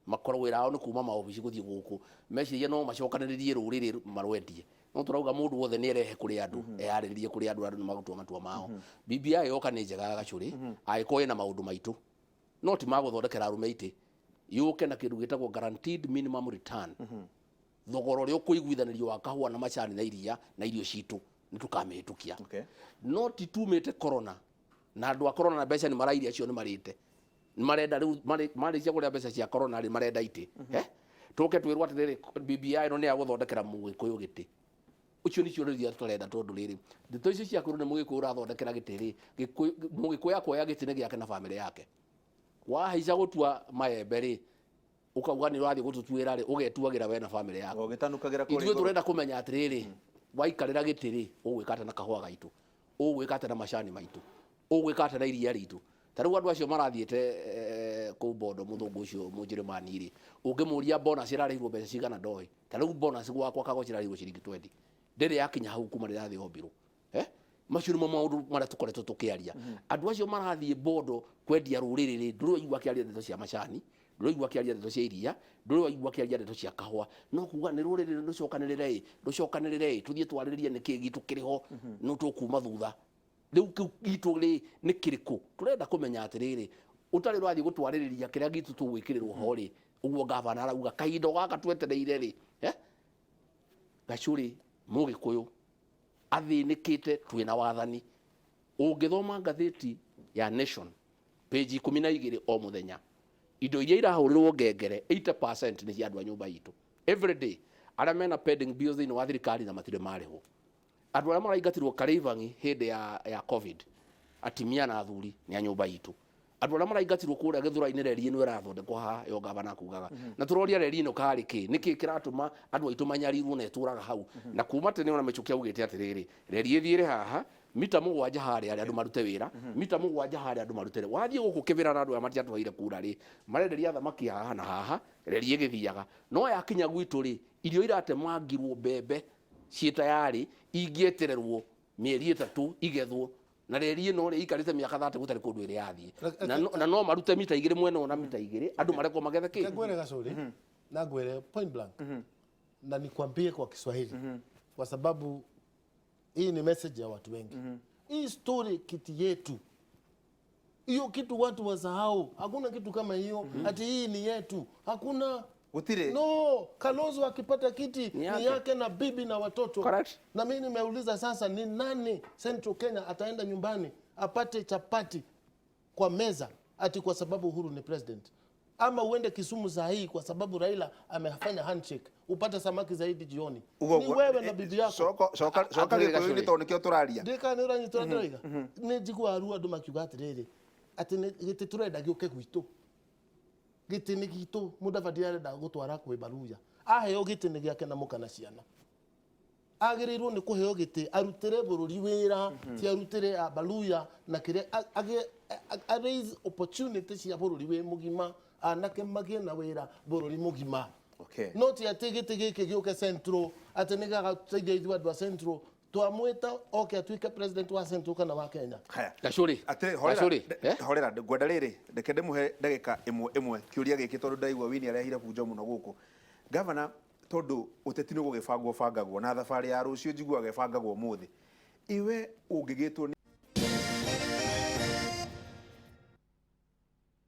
Makorwo wĩra wao nĩ kuma maobici gũthiĩ gũkũ. Meciria no macokanĩrĩrie rũrĩrĩ marwendie. No tũrauga mũndũ wothe nĩ erehe kũrĩ andũ, eyarĩrĩrie kũrĩ andũ, andũ nĩ magũtua matua mao. BBI yoka nĩ njega gacũrĩ, angĩkorwo ĩna maũndũ maitũ. No ti magũthondekera arũme itĩ. Yũke na kĩndũ gĩtagwo guaranteed minimum return. Thogora ũrĩa ũkũiguithanĩrio wa kahũa na macani na iria na irio citũ nĩ tũkamĩhĩtũkia. Okay. No ti tumĩte corona na andũ a corona na mbeca nĩ marairia acio nĩ marĩte. Nĩ marenda rĩu marĩkia kũrĩa mbeca cia corona rĩ marenda itĩ. Tũke twĩrwo atĩrĩrĩ, BBI ĩno nĩ ya gũthondekera Mũgĩkũyũ gĩtĩ. Ũcio nĩcio rĩrĩa tũtarenda, tondũ rĩrĩ, ndeto icio cia kwĩrwo nĩ Mũgĩkũyũ ũrathondekera gĩtĩ rĩ, Mũgĩkũyũ akoya gĩtĩ nĩ gĩake na bamĩrĩ yake. Wahaica gũtua maembe rĩ, ũkauga nĩ ũrathiĩ gũtũtuĩra rĩ, ũgetuagĩra we na bamĩrĩ yaku. Ũgĩtanukagĩra kũrĩa Ithuĩ igũrũ. Tũrenda kũmenya atĩrĩrĩ, waikarĩra gĩtĩ rĩ, ũgwĩka atĩa na kahũa gaitũ, ũgwĩka atĩa na macani maitũ, ũgwĩka atĩa na iria ritũ? Ta rĩu andũ acio marathiĩte kũu Bondo, mũthũngũ ũcio Mũnjĩrĩmani rĩ, ũngĩmũria bonus ĩrarĩhirwo mbeca cigana, ndoĩ. Ta rĩu bonus gwakwa Kagochi ĩrarĩhirwo ciringi 20, ndĩrĩ yakinya hau kuma rĩrĩa thĩ yombirwo. Macio nĩmo maũndũ marĩa tũkoretwo tũkĩaria. Andũ acio marathiĩ Bondo kwendia rũrĩrĩ rĩ, ndũrĩ waigua akĩaria ndeto cia macani, ndũrĩ waigua akĩaria ndeto cia iria, ndũrĩ waigua akĩaria ndeto cia kahũa, no kuga nĩ rũrĩrĩ rũcokanĩrĩre ĩ, rũcokanĩrĩre ĩ, tũthiĩ twarĩrĩrie nĩkĩ gitũ kĩrĩ ho, no tũkuma thutha. Rĩu kĩu gitũ rĩ nĩ kĩrĩkũ? Tũrenda kũmenya atĩrĩrĩ, ũtarĩ ũrathiĩ gũtwarĩrĩria kĩrĩa gitũ tũgwĩkĩrĩrwo ho rĩ, ũguo gavana arauga kahinda o gaka twetereire rĩ, Gacũrĩ Mũgĩkũyũ athĩnĩkĩte twĩna wathani. Ũngĩthoma ngathĩti ya Nation page 12 o mũthenya, indo iria irahũrĩrwo ngengere 80% nĩ cia andũ a nyũmba itũ every day, arĩa mena pending bills thĩinĩ wa thirikari na matirĩ marĩhwo, andũ arĩa maraingatirwo Karĩibangi hĩndĩ ya COVID, atimia na athuri nĩ a nyũmba itũ, andũ arĩa maraingatirwo kũrĩa Gĩthũrai-inĩ, reri ĩno ĩrathondekwo haha yo gavana akugaga, na tũroria reri ĩno karĩ kĩ, nĩkĩ kĩratũma andũ aitũ manyarirwo na ĩtũraga hau na kuma tene? Ona Mĩchũkĩ augĩte atĩrĩrĩ, reri ĩthiĩre haha mita 7 harĩa arĩa andũ marute wĩra, mita 7 harĩa andũ marute wĩra. Wathiĩ gũkũ Kĩbĩra na andũ aya matiatũheire kura rĩ, marenderia thamaki haha na haha, reri ĩgĩthiaga, no yakinya gwitũ rĩ, irio iratemangirwo, mbembe ciĩ tayarĩ ingĩetererwo mĩeri 3 igethwo, na reri ĩno rĩ ikarĩte mĩaka 30 gũtarĩ kũndũ ĩrĩ yathiĩ, na no marute mita 2 mwena ũyũ na mita 2, andũ marekwo magethe kĩ. Ngwĩre Gacũrĩ, na ngwĩre point blank na nikwambie kwa Kiswahili kwa sababu hii ni message ya watu wengi. Hii story kiti yetu, hiyo kitu watu wasahau. Hakuna kitu kama hiyo ati hii ni yetu, hakuna. Gũtirĩ. No, Kalonzo akipata kiti ni yake. Yake na bibi na watoto. Correct. Na mimi nimeuliza sasa, ni nani Central Kenya ataenda nyumbani apate chapati kwa meza ati kwa sababu Uhuru ni president? Ama uende Kisumu saa hii kwa sababu Raila amefanya handshake upate samaki zaidi jioni? Ugo- Ni wewe na bibi yako. Coka coka coka Atĩrĩrĩ, Gĩkũyũ-inĩ Gacũrĩ. tondũ nĩkĩo tũraria. Ndĩka nĩ ũranyita ũrĩa ndĩroiga, nĩ njiguaga ruo andũ makiuga atĩrĩrĩ, atĩ gĩtĩ tũrenda gĩũke gwitũ, gĩtĩ nĩ gitũ. Mũdavadi arenda gũtwara kwĩ Baruya, aheo gĩtĩ nĩ gĩake na mũka na ciana. Agĩrĩirwo nĩ kũheo gĩtĩ arutĩre bũrũri wĩra, ti arutĩre a Baluya na kĩrĩa a raise opportunity cia bũrũri wĩ mũgima, anake magĩe na wĩra bũrũri mũgima. No ti atĩ gĩtĩ gĩkĩ gĩũke Central atĩ nĩ gagateithia ithuĩ andũ a Central. Twamwĩta oke atuĩke president wa Central kana wa Kenya? Haya. Gacũrĩ. Atĩrĩ, horera. Gacũrĩ, eh? Horera, ngwenda rĩrĩ, reke ndĩmũhe ndagĩka ĩmwe ĩmwe kĩũria gĩkĩ, tondũ ndaigua Winnie arehire bunjo mũno gũkũ. Gavana, tondũ ũteti nĩ gũgĩbangwo bangagwo na thabarĩ ya rũciũ njiguaga ĩbangagwo ũmũthĩ, iwe ũngĩgĩtwo nĩ